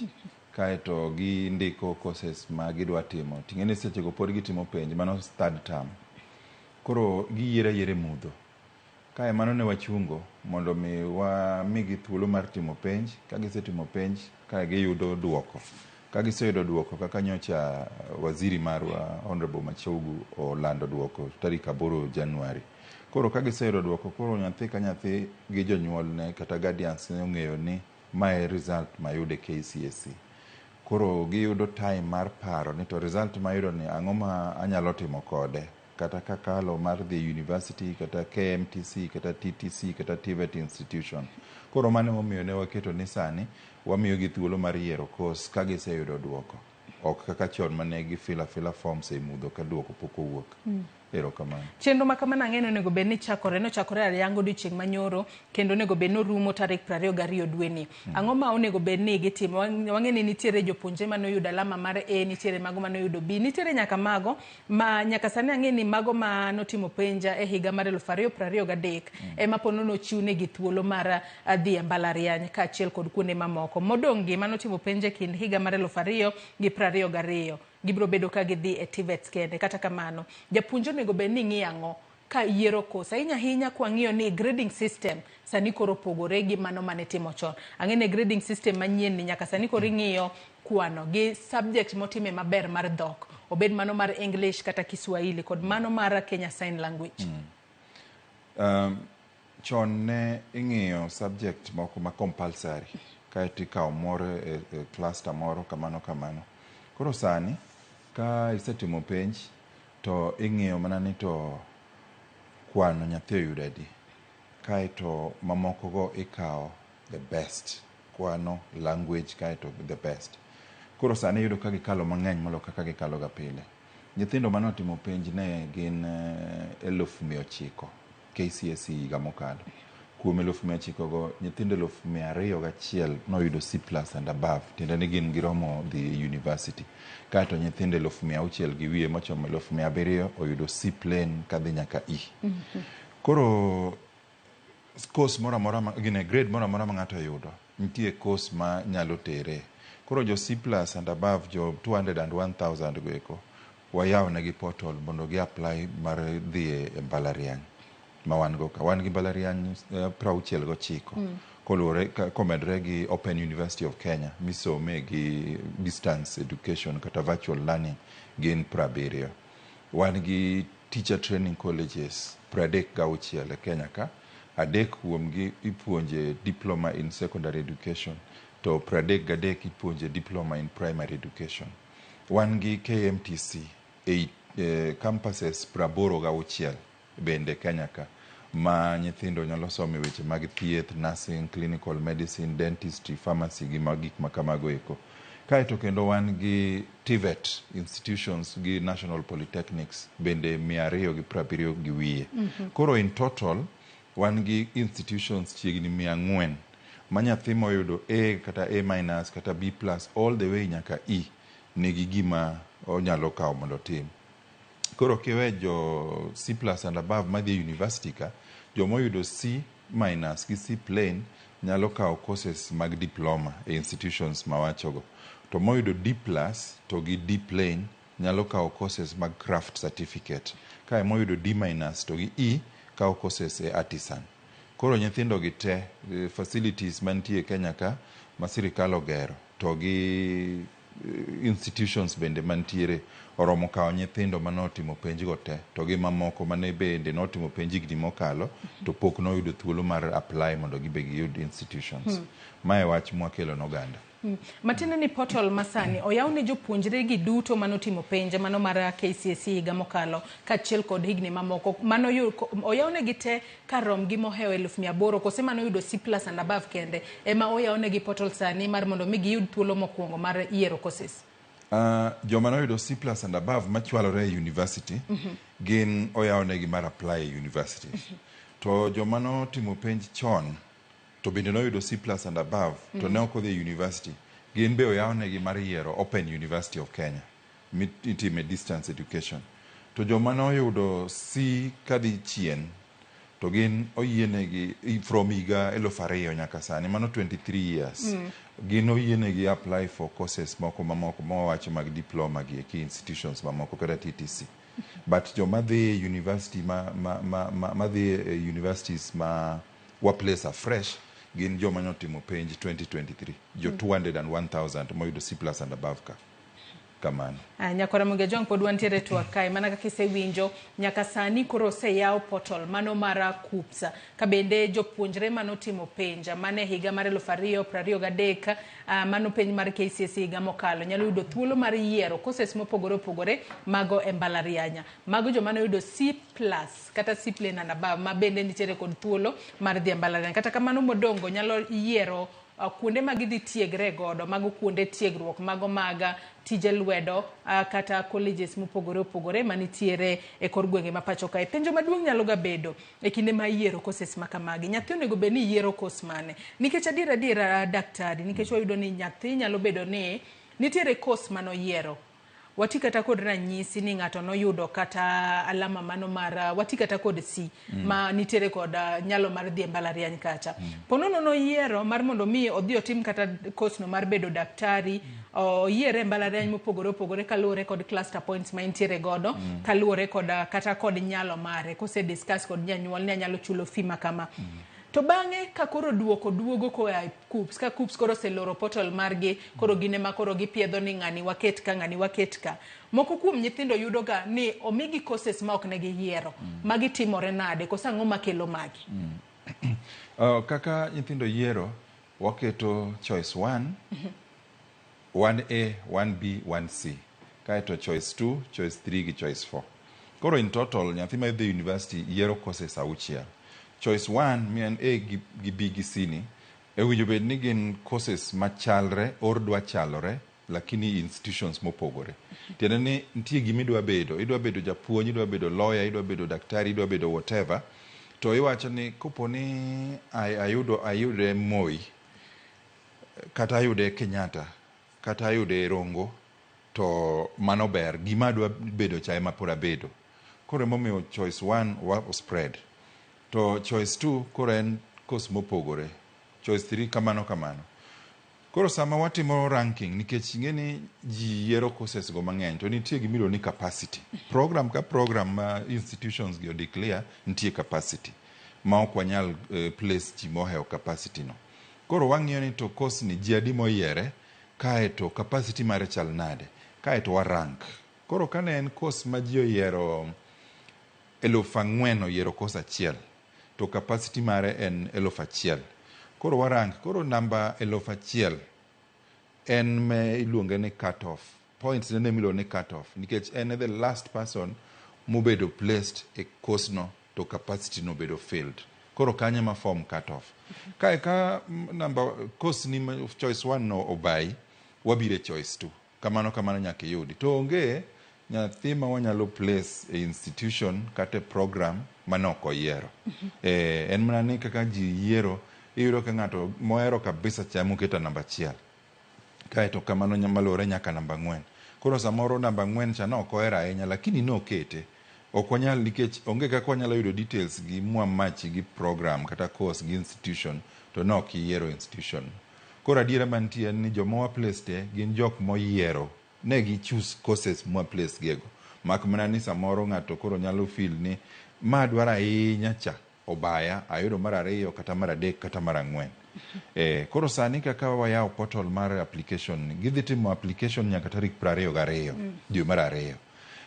Kaeto gindiko courses ma gidwa timo. Ting'e ni sechego pod gitimo penj, mano third term. Koro giyiero ayiera e mudho. Kae mano ne wachungo mondo mi wamigi thuolo mar timo penj. Ka gisetimo penj, kae giyudo duoko. Ka giseyudo duoko kaka nyocha waziri marwa Honorable Machogu olando duoko tarik 8 Januari. Koro ka giseyudo duoko, koro nyathi ka nyathi gi jonyuolne kata guardians ne ong'eyo ni mae result mayudo e KCSE. Koro giyudo time mar paro ni to result mayudo ni ang'o ma anyalo timo kode. Kata kakalo mar dhi university, kata KMTC, kata TTC, kata TVET institution. Koro mano emomiyo ne waketo ni sani wamiyogi thuolo mar yiero course ka giseyudo duoko. Ok kaka chon mane gifila fila forms e mudho ka duoko pok owuok. Erokamano. Chenro ma kamano ang'e ni onego bed ni chakore, nochakore ayanga odiochieng' manyoro kendo onego bed ni orumo tarik 22 dweni. Ang'o ma onego bed ni gitimo? Wang'e ni nitiere jopuonjre mane oyudo alama mar A, nitiere mago mane oyudo B, nitiere nyaka mago ma nyaka sani ang'e ni mago ma notimo penj e higa mar 2023 ema po nono ochiwnegi thuolo mar dhi e mbalariany kaachiel kod kuonde mamoko. Modong' gi manotimo penj e kind higa mar 2022 gibiro bedo ka gidhi e TVETs kende. Kata kamano, japuonj onego bed ni ng'iyo ang'o ka yiero course? Ahinya ahinya kwang'iyo ni grading system sani koro opogore gi mano mane itimo chon. Ang'e ni grading system manyien ni nyaka sani koro ing'iyo kwano gi subject motime maber mar dhok, obed mano mar English kata Kiswahili kod mano mar Kenya Sign Language. Chon ne ing'iyo subject moko ma compulsory kaeto ikawo moro e cluster moro kamano kamano. Koro sani ka isetimo penj to ing'iyo mana ni to kwano nyathi oyudo adi, kaeto mamoko go ikawo the best, kwano, language, kaeto the best. Koro sani iyudo ka gikalo mang'eny moloyo kaka gikalo ga pile. Nyithindo mane otimo penj ne gin 900,000 KCSE higa mokalo. Kuom 900,000 go, nyithindo 201,000 noyudo C plus and above, tiende ni gin giromo dhi university. Kaeto nyithindo 600,000 gi wiye mochomo 700,000 oyudo C plain kadhi nyaka E. Koro course moro amora, gine grade moro amora ma ng'ato oyudo, nitie course ma nyalo tere. Koro jo C plus and above, jo 201,000 go eko, wayawo negi portal mondo gi apply mar dhi e mbalariany ma wan go ka. Wan gi mbalariany 69 koluwore komedore gi Open University of Kenya misome gi distance education kata virtual learning gin 70. Wan gi teacher training colleges 36 e Kenya ka. 3 kuomgi ipuonje diploma in secondary education to 33 ipuonje diploma in primary education. Wan gi KMTC e campuses 86 bende Kenya ka ma nyithindo nyalo somo weche mag thieth, nursing, clinical medicine, dentistry, pharmacy gi ma gik ma kamago eko. Kaeto kendo wan gi TVET institutions gi National Polytechnics bende 270 gi wiye. Koro in total wan gi institutions chiegni 400 ma nyathi moyudo A kata A minus kata B plus all the way nyaka E nigi gima onyalo kawo mondo otim. Koro kiwe jo C plus and above madhi e university ka, jomoyudo C minus gi C plain nyalo kawo courses mag diploma e institutions mawachogo. To moyudo D plus to gi D plain nyalo kawo courses mag craft certificate. Kae moyudo D minus to gi E kawo courses e artisan. Koro nyithindo gi te, facilities mantie e Kenya ka ma sirikal ogero to gi institutions bende mantiere oromo kawo nyithindo manotimo penj go te to gi mamoko mane bende notimo penj higni mokalo to pok noyudo thuolo mar apply mondo gibe giyud institutions. Mae wach mwakelo ne oganda. Matiende ni portal masani oyaw ne jopuonjre gi duto manotimo penj mano mar KCSE higa mokalo kaachiel kod higni mamoko mano oyaw negi te karom gi mohewo 800,000 kose mano yudo C plus and above kende ema oyaw negi portal sani mar mondo mi giyud thuolo mokwongo mar yiero courses. Joma noyudo C plus and above machwalore e university gin oyaw negi mar apply e universities. To joma notimo penj chon to bende noyudo C plus and above to ne ok odhi e university, gin be oyaw negi mar yiero Open University of Kenya mitime distance education. To joma noyudo C kadhi chien to gin oyienegi from higa 2000 nyaka sani, mano 23 years, gin oyienegi apply for courses moko mamoko mawawacho mag diploma gi eki institutions mamoko kata TTC. But joma dhi e university ma dhi e universities ma wa place afresh gin joma notimo penj 2023, jo 201,000 moyudo C plus and above ka kamano. Nyakwara Ramogi Ajwang' pod wantiere twak kae mana kaka isewinjo nyaka sani koro oseyaw portal mano mar KUCCPS ka bende jopuonjre manotimo penj mane higa mar 2023 mano penj mar KCSE higa mokalo nyalo yudo thuolo mar yiero courses mopogore opogore mago e mbalariany. Mago joma noyudo C plus kata C plain and above ma bende nitiere kod thuolo mar dhi e mbalariany. Kata kamano modongo nyalo yiero Kuonde ma gidhi tiegre godo, mago kuonde tiegruok, mago mag tije lwedo, kata colleges mopogore opogore manitiere e kor gwenge ma pacho kae. Penjo maduong' nyalo ga bedo e kinde ma iyiero courses ma kamagi. Nyathi onego bed ni yiero course mane? Nikech adier adiera daktari, nikech wayudo ni nyathi nyalo bedo ni nitiere course manoyiero. Wati kata kod ranyisi ni ng'ato noyudo kata alama mano mar wati kata kod C ma nitiere kod nyalo mar dhi e mbalariany kacha. Ponono noyiero mar mondo mi odhi otim kata course no mar bedo daktari, oyiere e mbalariany mopogore opogore kaluwore kod cluster points ma entiere godo, kaluwore kod kata kod nyalo mare, kose discuss kod janyuol ni anyalo chulo fee ma kama. To bang'e ka koro duoko duogo koa e KUCCPS, ka KUCCPS koro oseloro portal margi, koro gin ema koro gipiedho ni ng'ani waket ka, ng'ani waket ka. Moko kuom nyithindo yudo ga ni omigi courses ma ok ne giyiero. Magi timore nade? Koso ang'o makelo magi? Kaka nyithindo yiero, waketo choice 1, 1A, 1B, 1C. Kaeto choice 2, choice 3 gi choice 4. Koro in total, nyathi ma dhi university yiero courses 6. Choice 1 mi en A gi B gi C ni, owinjo bed ni gin courses machalre or dwa chalore, lakini institutions mopogore. Tiende ni nitie gima idwa bedo, idwa bedo japuonj, idwa bedo lawyer, idwa bedo daktari, idwa bedo whatever. To iwacho ni kopo ni ayudo ayude Moi, kata ayude Kenyatta, kata ayude Rongo, to mano ber, gima adwa bedo cha ema pod abedo. Koro emomiyo choice 1 wa spread. To choice 2 koro en course mopogore. Choice 3 kamano kamano. Koro sama watimo ranking, nikech ing'e ni ji yiero courses go mang'eny, to nitie gimiluongo ni capacity. Program ka program ma institutions gi odeclare, nitie capacity ma ok wanyal place ji mohewo capacity no. Koro wang'iyo ni to course ni ji adi moyiere, kaeto capacity mare chal nade, kaeto wa rank. Koro kane en course ma ji oyiero 4,000 oyiero course achiel, to capacity mare en 1,000. Koro wa rank, koro namba 1,000 en me iluonge ni cut off. Points ne miluongo ni cut off, nikech en the last person mobedo placed e course no to capacity no bedo filled. Koro kanyo ma form cut off. Kae ka namba course ni choice 1 no obayi, wabiro e choice 2. Kamano kamano nyaka iyudi. To onge nyathi ma wanyalo place e institution kata e program mane ok oyiero. En mana ni kaka ji yiero, iyudo ka ng'ato mohero kabisa cha moketo namba 1. Kaeto kamano maluwore nyaka namba 4. Koro samoro namba 4 cha nok ohero ahinya, lakini nokete. Ok wanyal nikech onge kaka wanyalo yudo details gi mwamachi gi program kata course gi institution to nok iyiero institution. Koro adiera mantie en ni joma wa place te gin jok moyiero ne gi choose courses mwa place giego. Mak mana ni samoro ng'ato koro nyalo feel ni ma dwaro ahinya cha obaya ayudo mar 2 kata mar 3 kata mar 4. Koro sani kaka wayawo portal mar application, gidhi timo application nyaka tarik 22 dwe mar 2.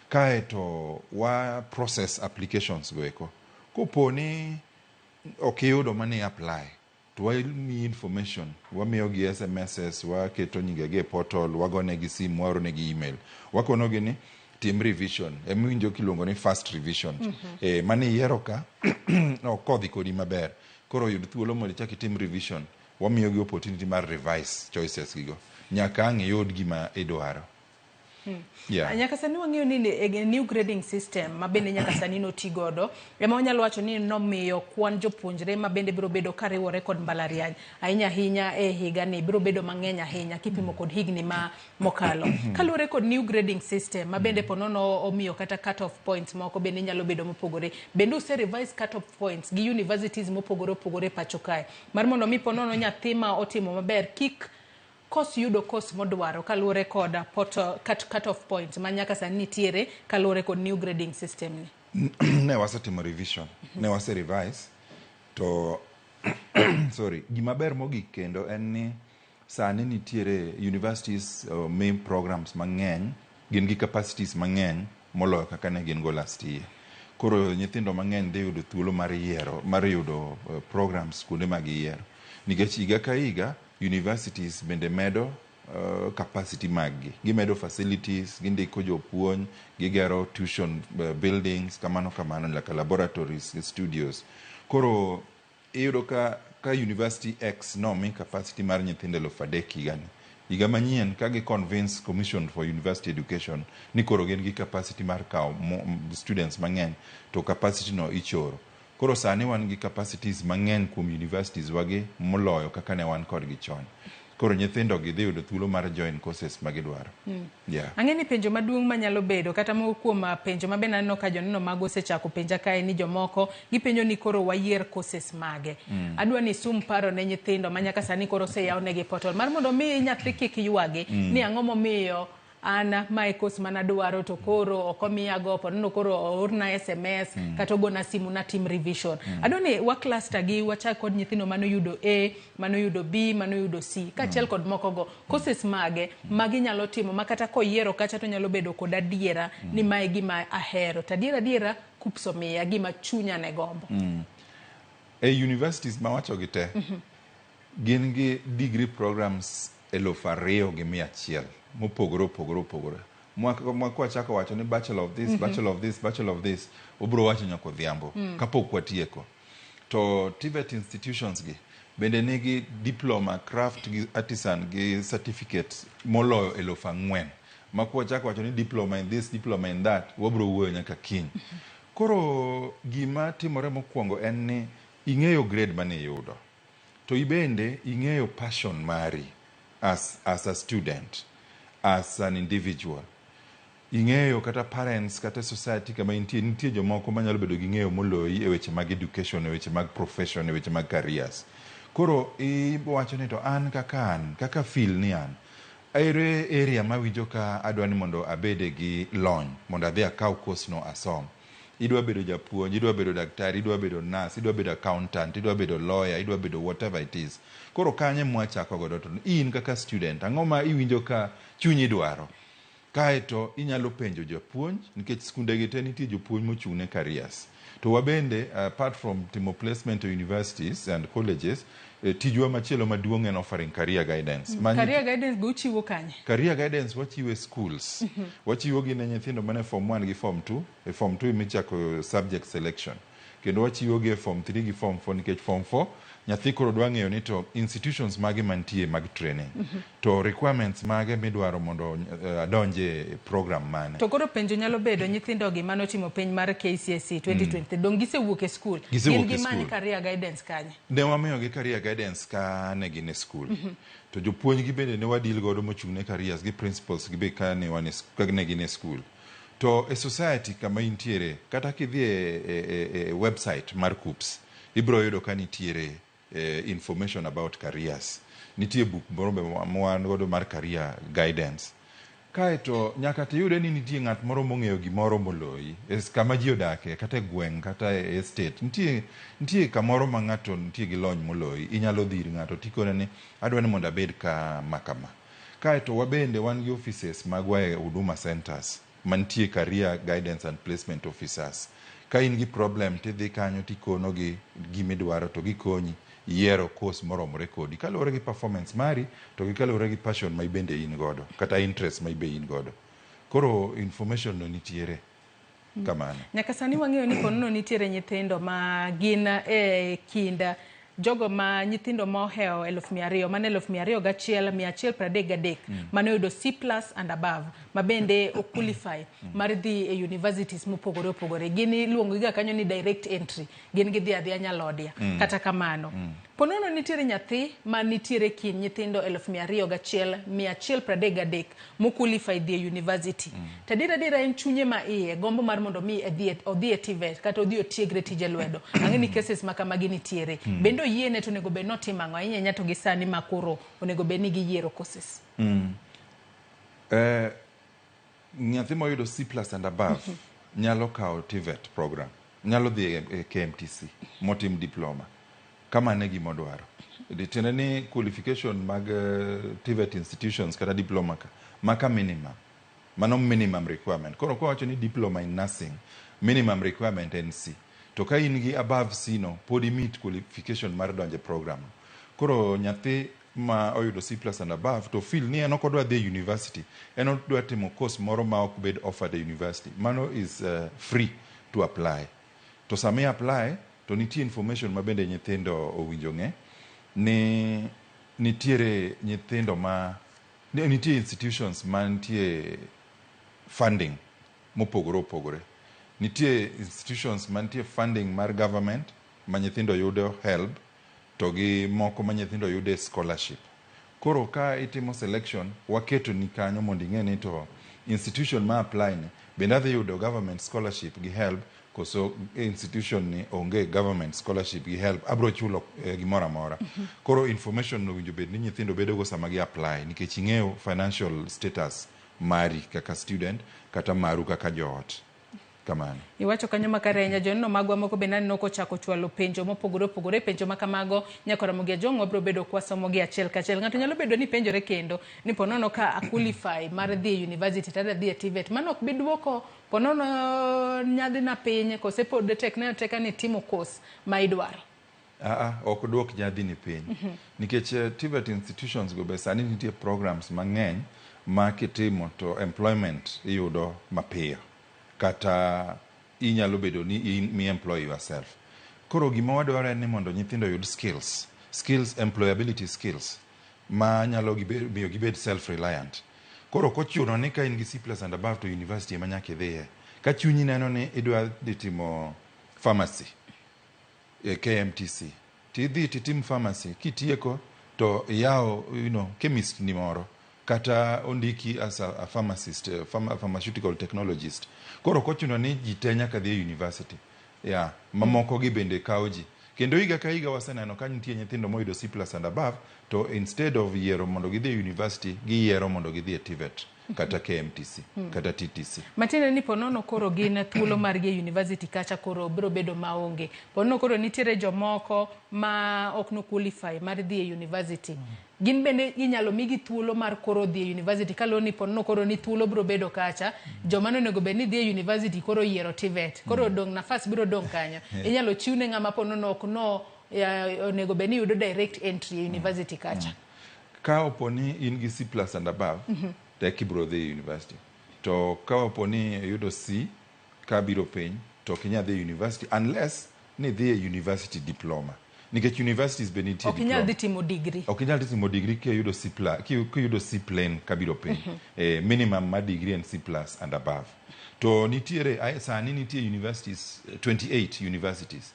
Kaeto wa process applications go eko. Kopo ni ok iyudo mane apply, to wamiyi information, wamiyogi SMSs, waketo nyingegi e portal, wagonegi simu, waoronegi email. Wakonogi ni tim revision, emiwinjo kiluongo ni fast revision. Mane iyiero ka ok odhi kodi maber. Koro yud thuolo mondo ichak itim revision. Wamiyogi opportunity mar revise choices gigo. Nyaka ang' iyud gima idwaro. Yeah. Nyaka sani wang'eyo ni e new grading system ma bende nyaka sani noti godo ema wanyalo wacho ni nomiyo kwan jopuonjre ma bende biro bedo kariwore kod mbalariany ahinya ahinya e higa ni biro bedo mang'eny ahinya kipimo kod higni ma mokalo. Kaluwore kod new grading system ma bende ponono omiyo kata cut off points moko bende nyalo bedo mopogore. Bende use revise cut off points gi universities mopogore opogore pacho kae mar mondo mi ponono nyathi ma otimo maber kik kos yudo kos modwaro kaluwore kod cut off point ma nyaka sani nitiere kaluwore kod new grading system ni. Ne wasetimo revision, ne wase revise to sorry, gima ber mogik kendo en ni sani nitiere universities main programs mang'eny gin gi capacities mang'eny moloyo kaka ne gin go last year. Koro nyithindo mang'eny dhi yudo thuolo mar yiero mar yudo programs kuonde ma giyiero. Nikech higa ka higa universities bende medo capacity mag gi. Gimedo facilities, gindiko jopuonj, gigero tuition buildings, kamano kamano, nyaka laboratories gi studios. Koro Iyudo ka University X nomi capacity mar nyithindo 3,000 higani. Higa manyien ka gi convince Commission for University Education ni koro gin gi capacity mar kawo students mang'eny to capacity no ichoro. Koro sani wan gi capacities mang'eny kuom universities wagi moloyo kaka ne wan kodgi chon. Koro nyithindo gi dhi yudo thuolo mar join courses ma gidwaro. Yeah. Ang'e ni penjo maduong' manyalo bedo kata moko kuom penjo ma bende aneno ka joneno mago osechako penja kae ni jomoko gipenjo ni koro wayier courses mage. Adwa ni isum paro ne nyithindo ma nyaka sani koro oseyawnegi portal mar mondo mi nyathi kik ywagi ni ang'o momiyo an mae course manadwaro to koro ok omiyago ponono koro oorna SMS kata ogona simu natim revision. Adwa ni wa cluster gi wachak kod nyithindo manoyudo A, manoyudo B, manoyudo C kaachiel kod moko go. Courses mage maginyalo timo ma kata koyiero kacha to nyalo bedo kod adiera ni mae gima ahero. To adiera adiera KUCCPS omiya gima chunya ne gombo. E universities mawacho gi te, gin gi degree programs 2,100 mopogore opogore opogore. Mwaka wachako wacho ni bachelor of this, bachelor of this, bachelor of this, obro wacho nyaka odhiambo kapok watieko. To TVET institutions gi bende nigi diploma, craft gi artisan gi certificate moloyo 4,000. Ma kwachako wacho ni diploma in this, diploma in that, wabro wuoyo nyaka kiny. Koro gima timore mokwongo en ni ing'eyo grade mane iyudo. To ibende ing'eyo passion mari as a student, as an individual. Ing'eyo kata parents kata society kama intie, nitie jomoko manyalo bedo gi ng'eyo moloyi e weche mag education, e weche mag profession, e weche mag careers. Koro iwacho ni to an kaka an, kaka feel ni an, ere area mawinjo ka adwa ni mondo abede gi lony, mondo adhi akaw course no asom. Idwa bedo japuonj, idwa bedo daktari, idwa bedo nurse, idwa bedo accountant, idwa bedo lawyer, idwa bedo whatever it is. Koro kanye mwachako godo to in kaka student, ang'o ma iwinjo ka chunyi dwaro? Kaeto inyalo penjo japuonj, nikech skunde gi te nitie jopuonj mochung' ne careers. To wabende, apart from timo placement e universities and colleges, tijwa machielo maduong' en offering career guidance. Career guidance be uchiwo kanye? Career guidance wachiwo e schools. Wachiwo gi ne nyithindo mane form 1 gi form 2. E form 2 imichako subject selection. Kendo wachiwo gi e form 3 gi form 4 nikech form 4 nyathi koro dwa ng'eyo ni to institutions mage mantie mag training. To requirements mage midwaro mondo adonje e program mane. To koro penjo nyalo bedo nyithindo gi manotimo penj mar KCSE 2020 dong gisewuok e school. Gisewuok Gin e gimany school. career guidance kanye? Ne wamiyogi career guidance ka ne gin e school. To jopuonj gi bende ne wadeal godo mochung' ne careers gi principals gi be ka ne wan e ka ne gin e school. To e society kama intiere, kata kidhi e website mar KUCCPS, ibro yudo ka nitiere information about careers. Nitie buk moro be ma wan godo mar career guidance. Kaeto nyaka tiyude ni nitie ng'at moro mong'eyo gimoro moloyi. E kama ji odake, kata e gweng', kata e estate. Nitie kamoro ma ng'ato nitie gi lony moloyi. Inyalo dhi ir ng'ato tikone ni adwa ni mondo abed kama kama. Kaeto wabende wan gi offices magwa e Huduma Centers mantie career guidance and placement officers. Ka in gi problem tidhi kanyo tikono gi gimidwaro to gikonyi yiero course moromore kodi kaluwore gi performance mari to gi kaluwore gi passion ma ibende in godo kata interest ma ibe in godo. Koro information no nitiere kamano. Nyaka sani wang'eyo ni konono nitiere nyithindo ma gin e kind jogo ma nyithindo ma ohewo 200,000 mano 201,133 mane oyudo C plus and above ma bende o qualify mar dhi e universities mopogore opogore. Gin iluongo giga kanyo ni direct entry, gin gidhi adhiya nyalodia. Kata kamano, ponono nitiere nyathi ma nitiere kind nyithindo 201,133 mo qualify dhi e university. To adier adiera en chunye ma iye gombo mar mondo mi odhi e TVET kata odhi otiegre tije lwedo. Ang'e ni cases ma kamagi nitiere. Bende oyiene to onego bed ni otimo ang'o ahinya ahinya to gi sani ma koro onego bed ni giyiero courses. Nyathi moyudo C plus and above nyalo kawo TVET program, nyalo dhi e KMTC motim diploma kamano e gima odwaro. Tiende ni qualification mag TVET institutions kata diploma ka maka minimum, mano minimum requirement. Koro kwawacho ni diploma in nursing, minimum requirement en C. To ka in gi above C no, pod i meet qualification mar donjo e program. Koro nyathi ma oyudo C plus and above to feel ni en ok odwa dhi e university, en odwa timo course moro ma ok bed offered e university. Mano is free to apply. To sama i apply, To nitie information ma bende nyithindo owinjo ng'e ni nitiere nyithindo ma nitie institutions ma nitie funding mopogore opogore. Nitie institutions mantie funding mar government ma nyithindo yudo help to gi moko ma nyithindo yude scholarship. Koro ka itimo selection, waketo ni kanyo mondo ing'e ni to institution ma apply ni bende adhi yudo government scholarship gi help koso institution ni onge government scholarship gi help abro chulo gimoro amora. Koro information no owinjo bed ni nyithindo bedo go sama gi apply nikech ing'eyo financial status mari kaka student kata maru kaka joot. Kamano. Iwacho kanyo makare ahinya. Joneno magwa moko bende aneno kochako chwalo penjo mopogore opogore. Penjo ma kamago nyaka Ramogi Ajong' wabiro bedo kwasomogi achiel kachiel. Ng'ato nyalo bedo ni penjore kendo ni ponono ka a qualify mar dhi e university to adwa dhi e TVET, mano ok bi duoko ponono nyadhina piny kose pod tekne ateka ni timo course ma idwaro? Aa, ok duok nyadhini piny. Nikech TVET institutions go be sani nitie programs mang'eny ma kitimo to employment iyudo mapiyo. Kata inyalo bedo ni in mi employ yourself. Koro gima wadwaro en ni mondo nyithindo oyud skills, skills employability skills ma nyalo miyo gibed self reliant. Koro ok ochuno ni ka in gi C plus and above to university ema nyaka idhiye. Ka chunyi neno ni idwa dhi timo pharmacy e KMTC, tidhi titim pharmacy, kitieko to iyaw chemist ni moro kata ondiki as a pharmacist, pharmaceutical technologist. Koro ok ochuno ni ji te nyaka dhi e university. Yeah, mamoko gi bende kawo ji. Kendo higa ka higa waseneno ka nitie nyithindo moyudo C plus and above to instead of yiero mondo gidhi e university, giyiero mondo gidhi e TVET kata KMTC kata TTC. Matiende ni ponono koro gin thuolo margi e university kacha koro biro bedo maonge. Ponono koro nitiere jomoko ma ok no qualify mar dhi e university. Gin bende inyalo migi thuolo mar koro dhi e university kaluwore ni ponono koro ni thuolo biro bedo kacha. Joma nonego bed ni dhi e university koro oyiero TVET. Koro dong' nafas biro dong' kanyo. Inyalo chiw ne ng'ama ponono ok no onego bed ni yudo direct entry e university kacha. Ka opo ni in gi C plus and above, to eka ibiro dhi e university. To ka opo ni iyudo C ka biro piny, to ok inyal dhi e university unless ni idhi e university diploma. Nikech universities be nitie Ok inyal diploma. dhi timo degree. Ok inyal dhi timo degree kiyudo C plus, kiyudo C plain kabiro piny. Minimum mar degree en C plus and above. To nitiere, sani nitie universities, 28 universities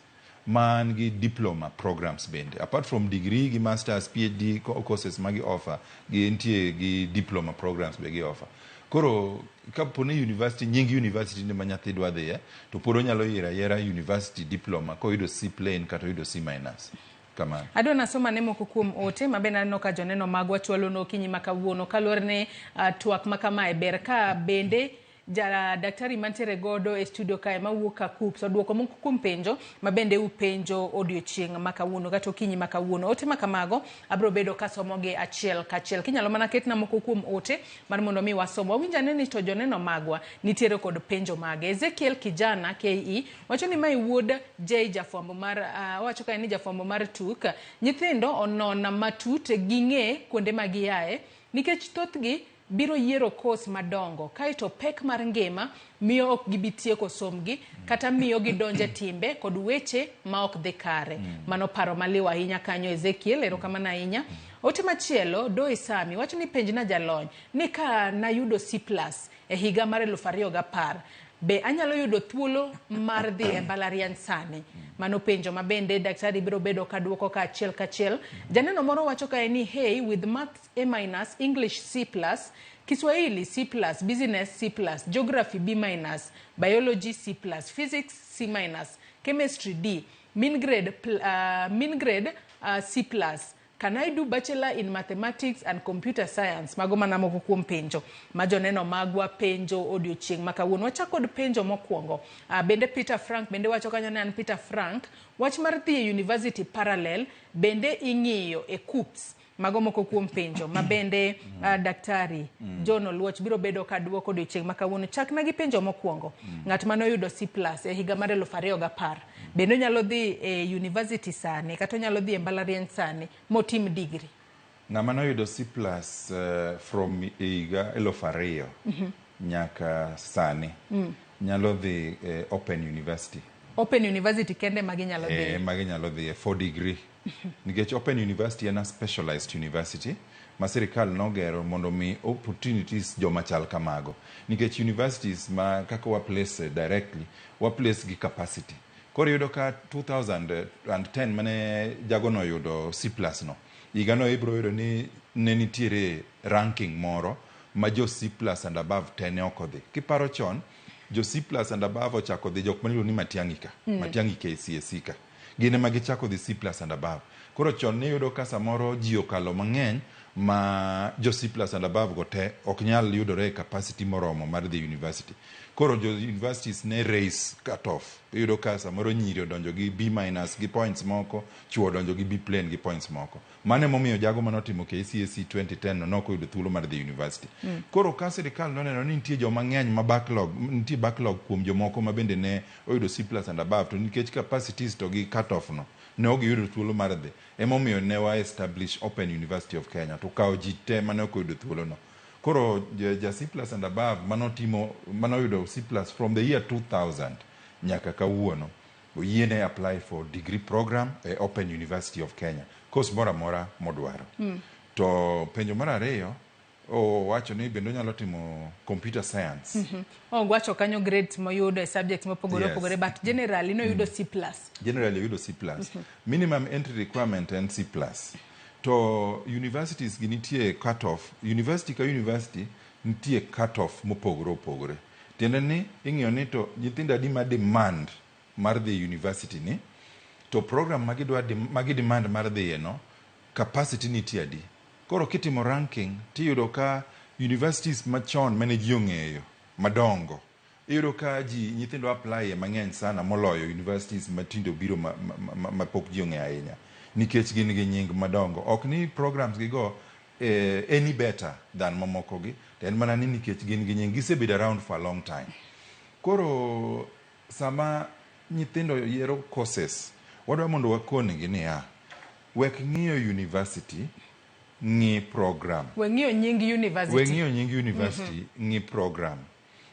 man gi diploma programs bende. Apart from degree gi masters, PhD courses ma gi offer, gintie gi diploma programs be gi offer. Koro kapo ni university, nying university ni ma nyathi dwa dhiye, to pod onyalo yiero ayiera university diploma koyudo C plain kata oyudo C minus. Kamano. Adwa nasoma ne moko kuom ote ma bende aneno ka joneno magwa chwalo no okinyi ma kawuono kaluwore ni twak ma kamae ber ka bende ja daktari mantiere godo e studio kae mawuok ka KUCCPS oduoko moko kuom penjo ma bende upenjo odiochieng' ma kawuono kata okinyi ma kawuono. Ote ma kamago abiro bedo kasomogi achiel kachiel. Kinyalo mana ketna moko kuom ote mar mondo mi wasom. Wawinj ane ni to joneno magwa nitiere kod penjo mage. Ezekiel Kijana KE wacho ni mae wuod J jafwambo mar owacho kae ni jafwambo mar tuk nyithindo onon matut ging'e kuonde ma giaye nikech thothgi biro yiero course madongo kaeto pek mar ngima miyo ok gibi tieko somgi kata miyo gidonje timbe kod weche ma ok dhi kare. Mano paro maliw ahinya kanyo Ezekiel, erokamano ahinya. Ote machielo Doi Sami wacho ni penjna jalony ni ka nayudo C plus e higa mar 2010 be anyalo yudo thuolo mar dhi e mbalariany sani? Mano penjo ma bende daktari biro bedo ka duoko ka achiel kachiel. Janeno moro wacho kae ni hey, with maths A minus, English C plus, Kiswahili C plus, Business C plus, Geography B minus, Biology C plus, Physics C minus, Chemistry D, mean grade, C plus. Can I do bachelor in mathematics and computer science? Mago mana moko kuom penjo ma joneno magwa penjo odiochieng' ma kawuono. Wachako kod penjo mokwongo. Bende Peter Frank bende wacho kanyo ni an Peter Frank, wach mar dhi e university parallel bende ing'iyo e KUCCPS. Mago moko kuom penjo ma bende daktari John Oluoch biro bedo ka duoko odiochieng' ma kawuono. Chakna gi penjo mokwongo. Ng'at mane oyudo C plus e higa mar 2010 bende onyalo dhi e university sani kata onyalo dhi e mbalariany sani motim degree? Ng'ama noyudo C plus from higa 2000 nyaka sani nyalo dhi Open University. Open University kende ma ginyalo dhiye. Ema ginyalo dhiye for degree. Nikech Open University en a specialized university ma sirikal nogero mondo mi opportunities joma chal kamago. Nikech universities ma kaka wa place directly, wa place gi capacity. Koro iyudo ka 2010 mane jagono oyudo C plus no, higano ibiro yudo ni ne nitiere ranking moro ma jo C plus and above te ne ok odhi. Kiparo chon, jo C plus and above ochako dhi jok maniluongo ni Matiang'i ka, Matiang'i KCSE ka. Gin ema gichako dhi C plus and above. Koro chon niyudo ka samoro ji okalo mang'eny ma jo C plus and above go te ok nyal yudore e capacity moromo mar dhi university. Koro jo universities ne raise cut off. Iyudo ka samoro nyiri odonjo gi B minus gi points moko, chuo odonjo gi B plain gi points moko. Mano emomiyo jago manotimo KCSE 2010 no nok oyudo thuolo mar dhi university. Koro ka sirikal noneno ni nitie joma ng'eny ma backlog, nitie backlog kuom jomoko ma bende ne oyudo C plus and above, to nikech capacities to gi cut off no, ne ok giyudo thuolo mar dhi. Emomiyo ne wa establish Open University of Kenya to kawo ji te mane ok oyudo thuolo no. Koro ja C plus and above manotimo, manoyudo C plus from the year 2000 nyaka kawuono, oyiene apply for degree program e Open University of Kenya, course moro amora modwaro. To penjo mar ariyo, owacho ni bende onyalo timo computer science. Owacho kanyo grades moyudo e subjects mopogore opogore, but generally noyudo C plus. Generally oyudo C plus. Minimum entry requirement en C plus. To universities gi nitie cut off. University ka university nitie cut off mopogore opogore. Tiende ni ing'iyo ni to nyithindo adi ma demand mar dhi university ni, to program magidwa magi demand mar dhiye no, capacity nitie adi. Koro kitimo ranking tiyudo ka universities machon mane ji ong'eyo madongo, iyudo ka ji nyithindo apply e mang'eny sana moloyo universities matindo biro ma pok ji ong'eyo ahinya nikech gin gi nying madongo. Ok ni programs gigo any better than mamoko gi, to en mana ni nikech gin gi nying, gisebedo around for a long time. Koro sama nyithindo yiero courses, wadwa mondo wakonegi niya, wek ng'iyo university, ng'i program. We ng'iyo nying university. We ng'iyo nying university, ng'i program.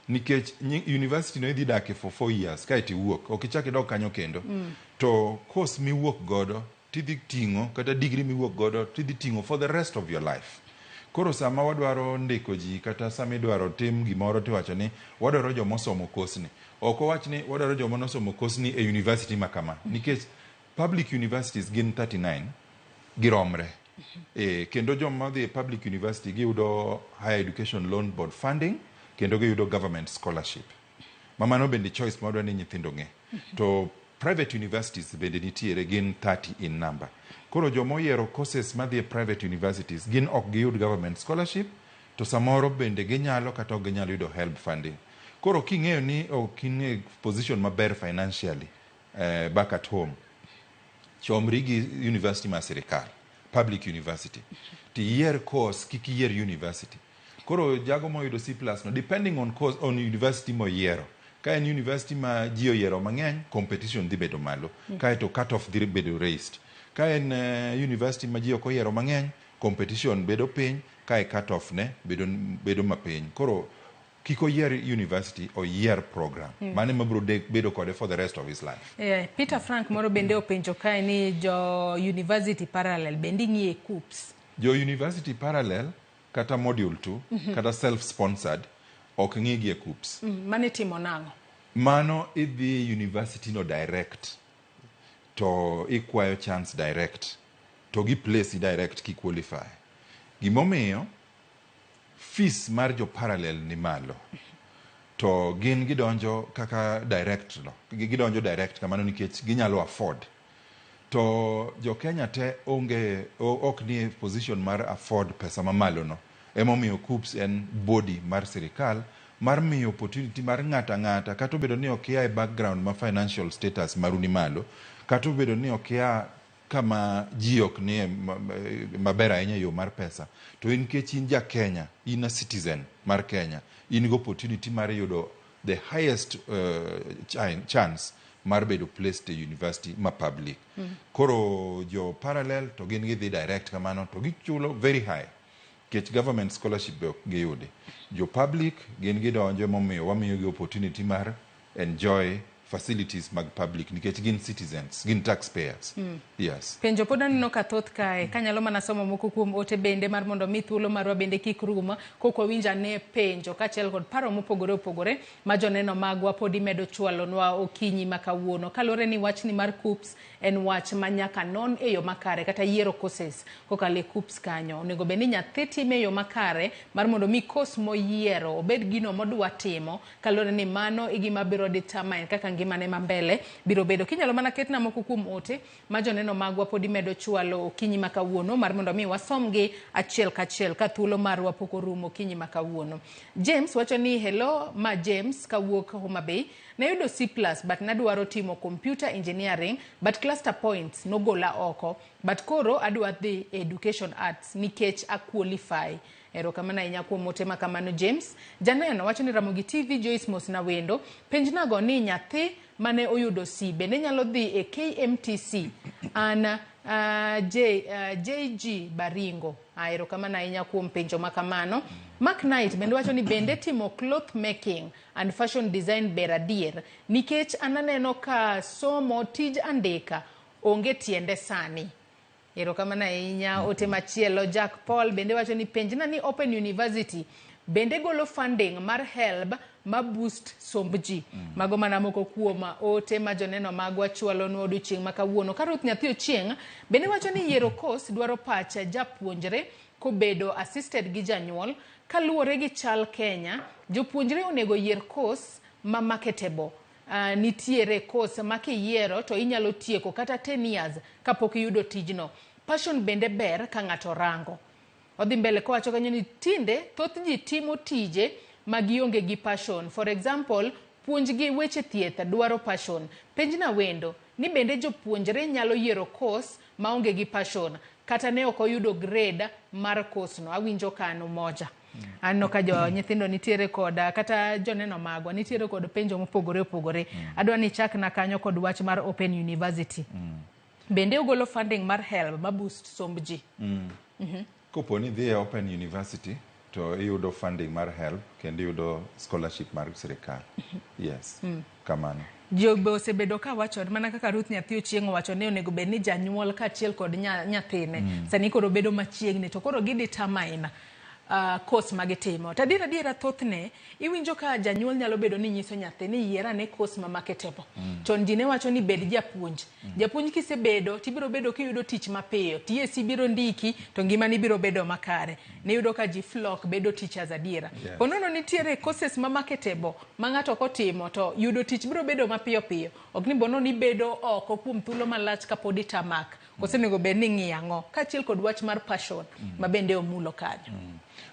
Nikech university no idhi dake for 4 years kaeto iwuok, ok ichak idog kanyo kendo. To course miwuok godo tidhi ting'o, kata degree miwuok godo tidhi ting'o for the rest of your life. Koro sama wadwaro ndiko ji kata sama idwaro tim gimoro tiwacho ni wadwaro joma osomo course ni. Ok owach ni wadwaro joma nosomo course ni e university ma kama. Nikech public universities gin 39 giromre. Kendo joma dhi e public university giyudo Higher Education Loan Board funding kendo giyudo government scholarship. Ma mano bende choice ma wadwa ni nyithindo ng'e. To private universities bende nitiere, gin 30 in number. Koro joma oyiero courses madhi e private universities gin ok giyud government scholarship, to samoro bende ginyalo kata ok ginyal yudo help funding. Koro king'eyo ni ok in e position maber financially back at home, chomri gi university mar sirikal, public university, tiyier course, kik iyier university. Koro jago moyudo C plus no, depending on course, on university moyiero. Ka en university ma ji oyiero mang'eny, competition dhi bedo malo. Kaeto cut off dhi bedo raised. Ka en university ma ji ok oyiero mang'eny, competition bedo piny, kae cut off ne bedo mapiny. Koro kik oyier university, oyier program. Mano ema biro bedo kode for the rest of his life. Peter Frank moro bende openjo kae ni jo university parallel bende ing'iye KUCCPS. Jo university parallel kata module 2 kata self-sponsored ok ng'i gi e KUCCPS. Mano itimo nang'o? Mano idhi university no direct to ikwayo chance direct to gi place direct ki qualify. Gimomiyo fees mar jo parallel ni malo to gin gidonjo kaka direct no, gidonjo direct kamano nikech ginyalo afford. To jo Kenya te onge ok ni e position mar afford pesa mamalo no. Emomiyo KUCCPS en body mar sirikal mar miyo opportunity mar ng'ato ang'ata kata obedo ni ok ia e background ma financial status maru ni malo, kata obedo ni ok ia kama ji ok nie maber ahinya e yo mar pesa, to in nikech in ja Kenya, in a citizen mar Kenya, in gi opportunity mar yudo the highest chance mar bedo placed e university ma public. Koro jo parallel to gin gidhi direct kamano to gichulo very high nikech government scholarship be ok giyudi. Jo public gin gidonjo, emomiyo wamiyogi opportunity mar enjoy facilities mag public nikech gin citizens, gin taxpayers. Yes. Penjo pod aneno ka thoth kae, kanyalo mana somo moko kuom ote bende mar mondo mi thuolo marwa bende kik rum kok wawinj ane penjo kaachiel kod paro mopogore opogore ma joneno magwa pod imedo chwalonwa okinyi ma kawuono. Kaluwore ni wachni mar KUCCPS en wach ma nyaka non e yo makare kata yiero courses kokalo e KUCCPS kanyo. Onego bed ni nyathi time e yo makare mar mondo mi course moyiero obed gino modwa timo kaluwore ni mano e gima biro determine kaka ngimane ma mbele biro bedo. Kinyalo mana ketna moko kuom ote ma joneno magwa pod imedo chwalo okinyi ma kawuono mar mondo mi wasomgi achiel kachiel ka thuolo marwa pok orumo okinyi ma kawuono. James wacho ni hello ma James kawuok Homa Bay. Nayudo C+ but nadwaro timo computer engineering but cluster points nogola oko but koro adwa dhi e education arts nikech a qualify. Erokamano ahinya kuom ote ma kamano James. Janeno wacho ni Ramogi TV Joyce Mosna Wendo penjnago ni nyathi mane oyudo C bende nyalo dhi e KMTC an JG Baringo. Erokamano ahinya kuom penjo ma kamano. Mark Knight bende wacho ni bende timo cloth making and fashion design ber adier nikech an aneno ka somo tij andika onge tiende sani. Erokamano ahinya. Ote machielo Jack Paul bende wacho ni penjna ni Open University bende golo funding mar HELB ma boost somb ji. Mago mana moko kuom ote ma joneno magwa chwalonwa odiochieng' ma kawuono. Ka Ruth Nyathi Ochieng' bende wacho ni yiero course dwaro pach japuonjre kobedo assisted gi janyuol. Kaluwore gi chal Kenya, jopuonjre onego yier course ma marketable. Nitiere course ma kiyiero to inyalo tieko kata 10 years kapok iyudo tijno. Passion bende ber ka ng'ato rango. Odhi mbele kowacho kanyo ni tinde thoth ji timo tije ma gionge gi passion. For example, puonj gi weche thieth dwaro passion. Penjna wendo ni bende jopuonjre nyalo yiero course maonge gi passion kata ne ok oyudo grade mar course no. Awinjo ka an umoja. Aneno ka jo nyithindo nitiere kod kata joneno magwa nitiere kod penjo mopogore opogore. Adwa ni ichakna kanyo kod wach mar Open University. Bende ogolo funding mar HELB ma boost somb ji. Kopo ni idhi e Open University to iyudo funding mar HELB kendo iyudo scholarship mar sirikal. Yes. Kamano. Jo be osebedo ka wacho mana kaka Ruth Nyathi Ochieng' owacho ni onego bed ni janyuol kaachiel kod nyathine sani koro bedo machiegni to koro gi determine course ma gitimo. To adier adiera thothne iwinjo ka janyuol nyalo bedo ni nyiso nyathi ni yier ane course ma marketable. Chon ji ne wacho ni bed japuonj. Japuonj kisebedo tibiro bedo kiyudo tich mapiyo. TSC biro ndiki to ngimani biro bedo makare. Niyudo ka ji flock bedo teachers adiera. Ponono nitiere courses ma marketable ma ng'ato kotimo to yudo tich biro bedo mapiyo piyo. Ok ni bono ni bedo oko kuom thuolo malach kapod itamak. Koso onego bed ni ing'iyo ang'o? Kaachiel kod wach mar passion ma bende omulo kanyo.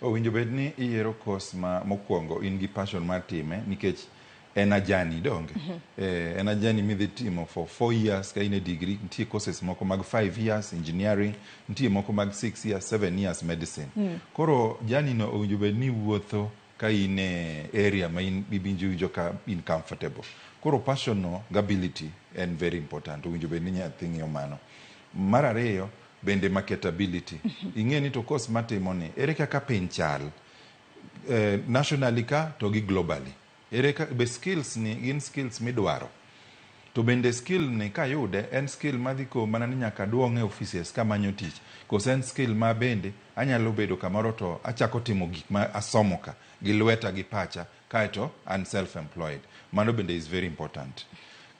Owinjo bed ni iyiero course ma mokwongo in gi passion mar time nikech en a journey donge. En a journey midhi timo for 4 years ka in e degree. Nitie courses moko mag 5 years engineering, nitie moko mag 6 years, 7 years medicine. Koro journey no owinjo bed ni iwuotho ka in e area ma in iwinjo winjo ka in comfortable. Koro passion no gi ability en very important. Owinjo bed ni nyathi ng'iyo mano. Mar ariyo bende marketability. Ing'e ni to course matimo ni ere kaka piny chal nationally ka to gi globally. Ere ka be skills ni gin skills midwaro. To bende skill ni kayude en skill madhi ko mana ni nyaka aduong' e offices kamanyo tich. Koso en skill ma bende anyalo bedo kamoro to achako timo gik ma asomo ka gi lweta gi pacha kaeto an self employed. Mano bende is very important.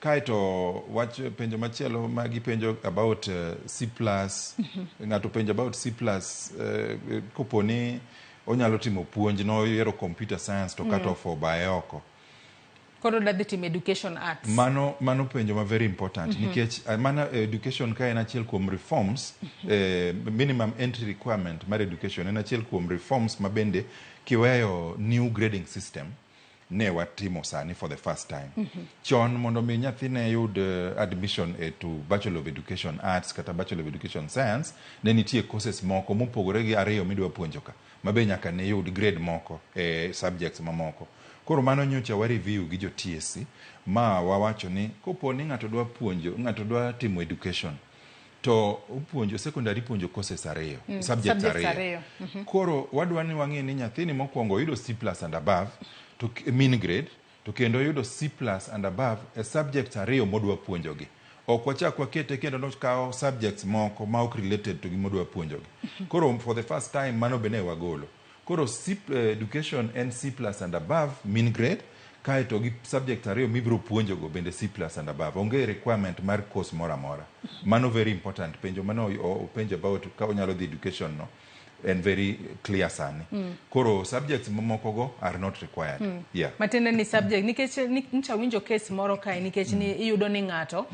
Kaeto wach penjo machielo ma gipenjo about C+, ng'ato penjo about C+, kopo ni onyalo timo puonj noyiero computer science to cut off obaye oko. Koro dadhi timo education arts. Mano penjo ma very important nikech mana education ka en achiel kuom reforms, minimum entry requirement mar education en achiel kuom reforms ma bende kiweyo new grading system ne watimo sani for the first time. Chon mondo mi nyathi ne yud admission to Bachelor of Education Arts kata Bachelor of Education Science, ne nitie courses moko mopogore gi ariyo midwa puonjo ka, ma be nyaka ne yud grade moko e subjects mamoko. Koro mano nyocha wa review gi jo TSC ma wawacho ni kopo ni ng'ato dwa puonjo, ng'ato dwa timo education to opuonjo secondary puonjo courses ariyo, subjects subjects ariyo. Ariyo. Koro wadwa ni wang'e ni nyathini mokwongo oyudo C+ and above to mean grade To kendo oyudo C plus and above e subjects ariyo modwa puonjogi. Ok wachak wakete kendo nokawo subjects moko ma ok related to gimodwa puonjogi. Koro for the first time mano be ne wagolo. Koro C, education en C plus and above mean grade kaeto gi subject ariyo mibiro puonjogo bende C plus and above. Onge requirement mar course moro amora. Mano very important. Penjo mano openjo about ka onyalo dhi education no en very clear sani. Koro subjects mamoko go are not required. Yeah. Matiende ni subject nikech ncha winjo case moro kae nikech ni iyudo ni ng'ato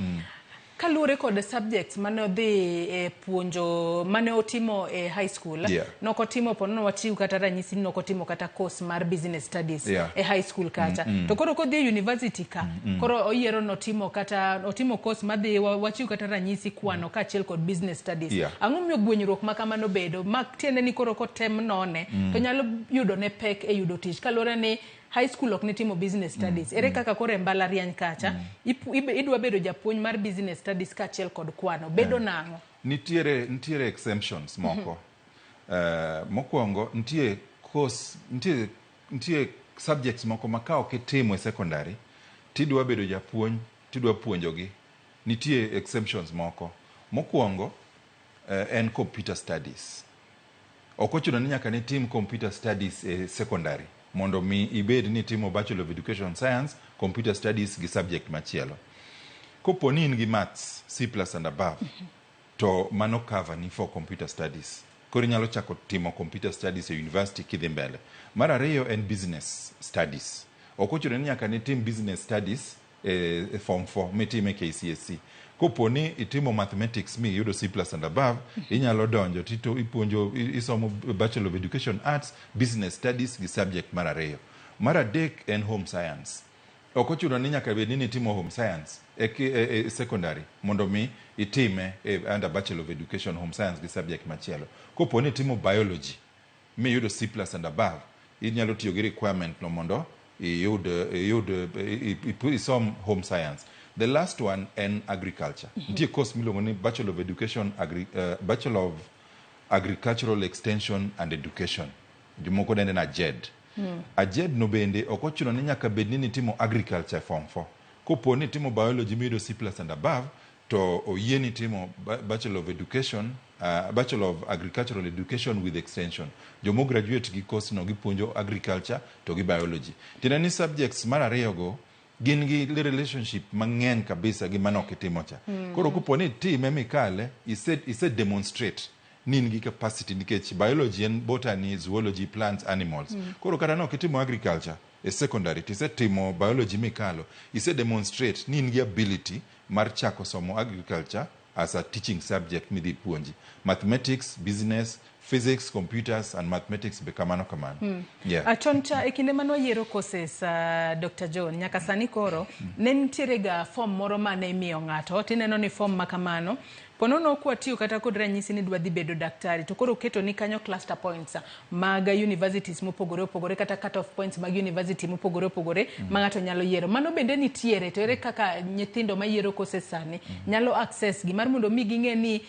kaluwore kod subjects mane odhi e puonjo mane otimo e high school, nokotimo ponono wachiw kata ranyisi ni nokotimo kata course mar business studies e high school kacha, to koro kodhi e university ka, koro oyiero notimo kata otimo course madhi wachiw kata ranyisi kwano kaachiel kod business studies. Ang'o miyo gwenyruok ma kamano bedo ma tiende ni koro kotem none to nyalo yudo ne pek e yudo tich kaluwore ni high school ok nitimo business studies? Ere kaka koro e mbalariany kacha idwa bedo japuonj mar business studies kaachiel kod kwano bedo nang'o? Nitiere exemptions moko. Mokwongo nitie course, nitie subjects moko ma ka ok itimo e secondary tidwa bedo japuonj tidwa puonjogi, nitie exemptions moko. Mokwongo en computer studies. Ok ochuno ni nyaka nitim computer studies e secondary mondo mi ibed ni itimo Bachelor of Education Science, computer studies gi subject machielo. Kopo ni in gi maths C plus and above, to mano cover ni for computer studies. Koro inyalo chako timo computer studies e university kidhi mbele. Mar ariyo en business studies. Ok ochuno ni nyaka nitim business studies e form 4 mitime KCSE. Kopo ni itimo mathematics mi iyudo C plus and above, inyalo donjo tito ipuonjo isomo Bachelor of Education Arts, business studies gi subject mar ariyo. Mar adek en home science. Ok ochuno ni nyaka bed ni nitimo home science e secondary mondo mi itime e under Bachelor of Education home science gi subject machielo. Kopo ni itimo biology miyudo C plus and above, inyalo tiyo gi requirement no mondo iyud isom home science. The last one en agriculture. Nitie course miluongo ni Bachelor of Education Bachelor of Agricultural Extension and Education. Jomoko dende na AGED. AGED no bende ok ochuno ni nyaka bed ni nitimo agriculture e form 4. Kopo ni itimo biology miyudo C plus and above, to oyieni timo Bachelor of Education, Bachelor of Agricultural Education with Extension. Jomo graduate gi course no gipuonjo agriculture to gi biology. Tiende ni subjects mar ariyo go gin gi relationship mang'eny kabisa gi mano ok itimo cha. Koro kopo ni itime mikale, ise demonstrate ni in gi capacity nikech biology en botany, zoology, plants, animals. Koro kata nok itimo agriculture e secondary tisetimo biology mikalo, ise demonstrate ni in gi ability mar chako somo agriculture as a teaching subject midhi puonji. Mathematics, business, physics, computers and mathematics be kamano kamano. Yeah. Chon cha e kinde mane wayiero courses, Dr. John, nyaka sani koro ne nitiere ga form moro mane imiyo ng'ato tineno ni form ma kamano ponono ok watiyo kata kod ranyisi ni dwa dhi bedo daktari to koro oketo ni kanyo cluster points mag universities mopogore opogore kata cut off points mag university mopogore opogore ma ng'ato nyalo yiero. Mano bende nitiere to ere kaka nyithindo mayiero courses sani nyalo access gi mar mondo mi ging'e ni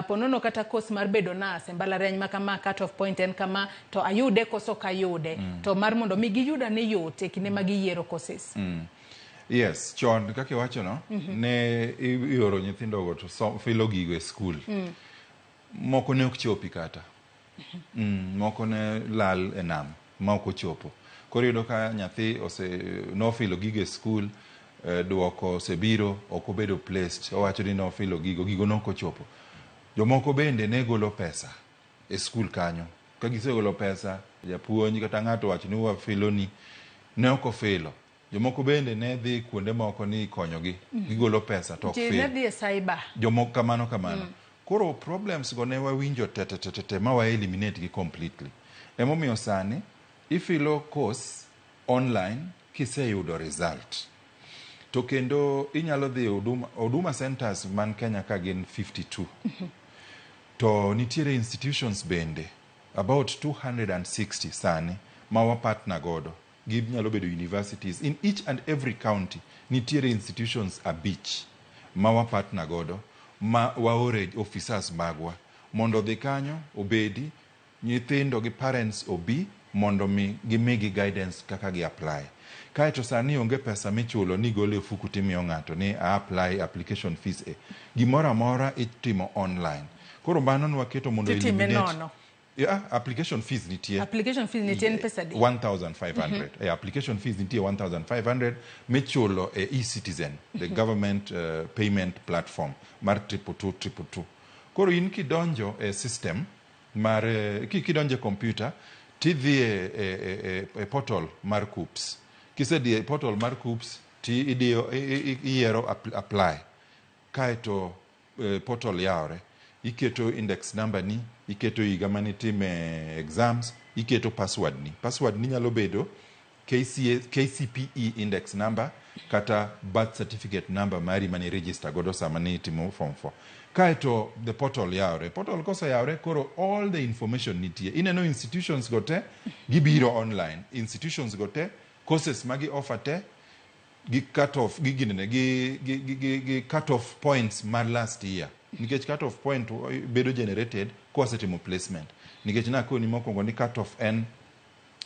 ponono kata course mar bedo nurse e mbalariany ma kama cut off point en kama to ayude koso ok ayude, to mar mondo mi giyuda ni yot e kinde ma giyiero courses? Yes, chon kaka iwacho no, ne ioro nyithindogo to filo gigo e skul. Moko ne ok chopi kata. Moko ne lal e nam ma ok ochopo. Koro iyudo ka nyathi ose nofilo gigo e skul, duoko osebiro, ok obedo placed. Owacho ni nofilo gigo, gigo nok ochopo. Jomoko bende ne golo pesa e skul kanyo. Ka gisegolo pesa, japuonj kata ng'ato owacho ni wafilo ni, ne ok ofilo. Jomoko bende ne dhi kuonde moko ni ikonyogi, gigolo pesa to ok Ji ne fil. dhi e cyber. Jomoko kamano kamano. Koro problems go ne wawinjo te te te te te ma wa eliminate gi completely. Emomiyo sani ifilo course online kiseyudo result. To kendo inyalo dhi Huduma centers man Kenya ka gin 52. To nitiere institutions bende about 260 sani ma wa partner godo. Ginyalo bedo universities in each and every county. Nitiere institutions 5 ma wa partner godo ma waore officers magwa mondo odhi kanyo obedi nyithindo gi parents obi. mondo mi gimigi guidance kaka gi apply. Kaeto sani onge pesa michulo ni igolo e ofuku timiyo ng'ato ni a apply application fees e. Gimoro amora itimo online. Koro mano nwaketo mondo Titime eliminate nono. Yeah, application fees nitie. Application fees nitie en pesa adi? 1500. Application fees nitie 1500 michulo e eCitizen, the government payment platform mar 222 222. Koro in kidonjo e system mar kidonjo e computer tidhi e portal mar KUCCPS. Kisedhi e portal mar KUCCPS ti idiyo iyiero apply. Kaeto portal yawre. Iketo index number ni, iketo higa manitime exams, iketo password ni. Password ni nyalo bedo KCA, KCPE index number kata birth certificate number mari mane register godo sama ni itimo form 4. Kaeto the portal yawre. Portal koseyawre koro all the information nitie. Ineno institutions go te gibiro online. Institutions go te, courses magi offer te, gi cut off gi ginene gi cut off points mar last year nikech cut off point bedo generated kowasetimo placement nikech nakoni mokwongo ni cut off en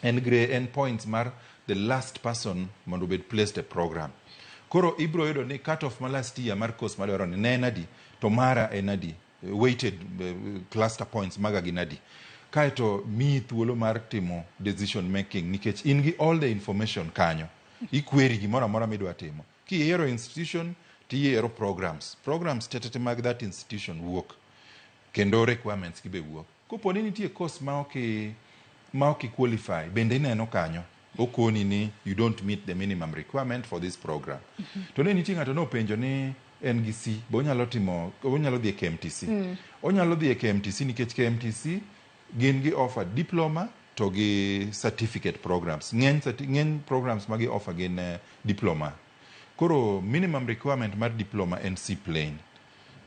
grade en points mar the last person mondo obed placed e program. Koro ibro yudo ni cut off ma last year mar course madwaro ni ne en adi to mara en adi, weighted cluster points maga gin adi, kaeto miyi thuolo mar timo decision making nikech in gi all the information kanyo. Iquery gimoro amora midwa timo. Kiyiero institution tiyiero programs, programs tetete mag that institution wuok kendo requirements gi be wuok. Kopo ni nitie course ma ok qualify bende ineno kanyo, okoni ni you don't meet the minimum requirement for this program. To ne nitie ng'ato nopenjo ni en gi C be onyalo timo, onyalo dhi e KMTC. Onyalo dhi e KMTC nikech KMTC gin gi offer diploma to gi certificate programs. Ng'eny programs ma gi offer gin diploma. Koro minimum requirement mar diploma en C plain,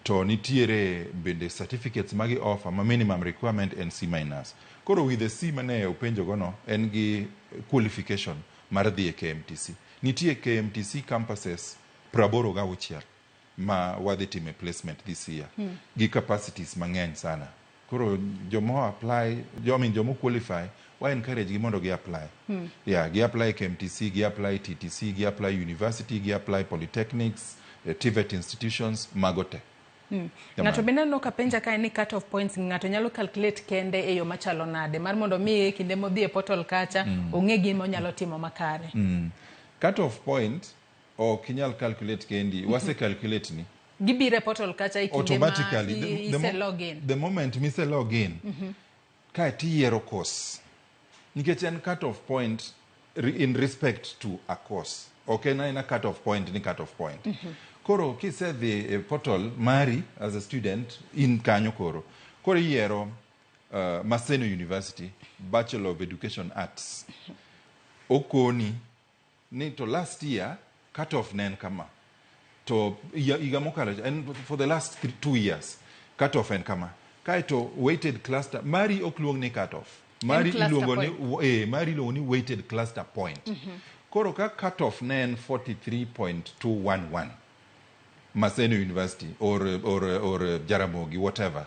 to nitiere bende certificates ma gi offer ma minimum requirement en C minus. Koro with the C mane openjo gono en gi qualification mar dhi e KMTC. Nitie KMTC campuses 86 ma wadhi time placement this year gi capacities mang'eny sana. Koro jomo apply jo, I mean, jomo qualify, wa encourage gi mondo gi apply. Yeah, gi apply KMTC, gi apply TTC, gi apply university, gi apply polytechnics, TVET institutions, mago te. Ng'ato bende aneno ka penja kae ni cut off points ng'ato nyalo calculate kende e yo machalo nade mar mondo mi e kinde modhi e portal kacha ong'e gima onyalo timo makare. Cut off point ok inyal calculate kendi, wase calculate ni. Gibiro e portal kacha e kinde ma automatically ise login. The moment mise login kae tiyiero course nikech en cut off point in respect to a course, ok en aena cut off point ni cut off point. Koro kisedhi e portal mari as a student in kanyo, koro iyiero Maseno University Bachelor of Education Arts, okoni ni to last year cut off ne en kama, to higa mokalo en for the last 2 years cut off en kama, kaeto weighted cluster mari ok luong ni cut off mari, cluster iluongo ni mari iluongo ni weighted cluster point. Koro ka cut off ne en 43.211 Maseno University or Jaramogi, whatever,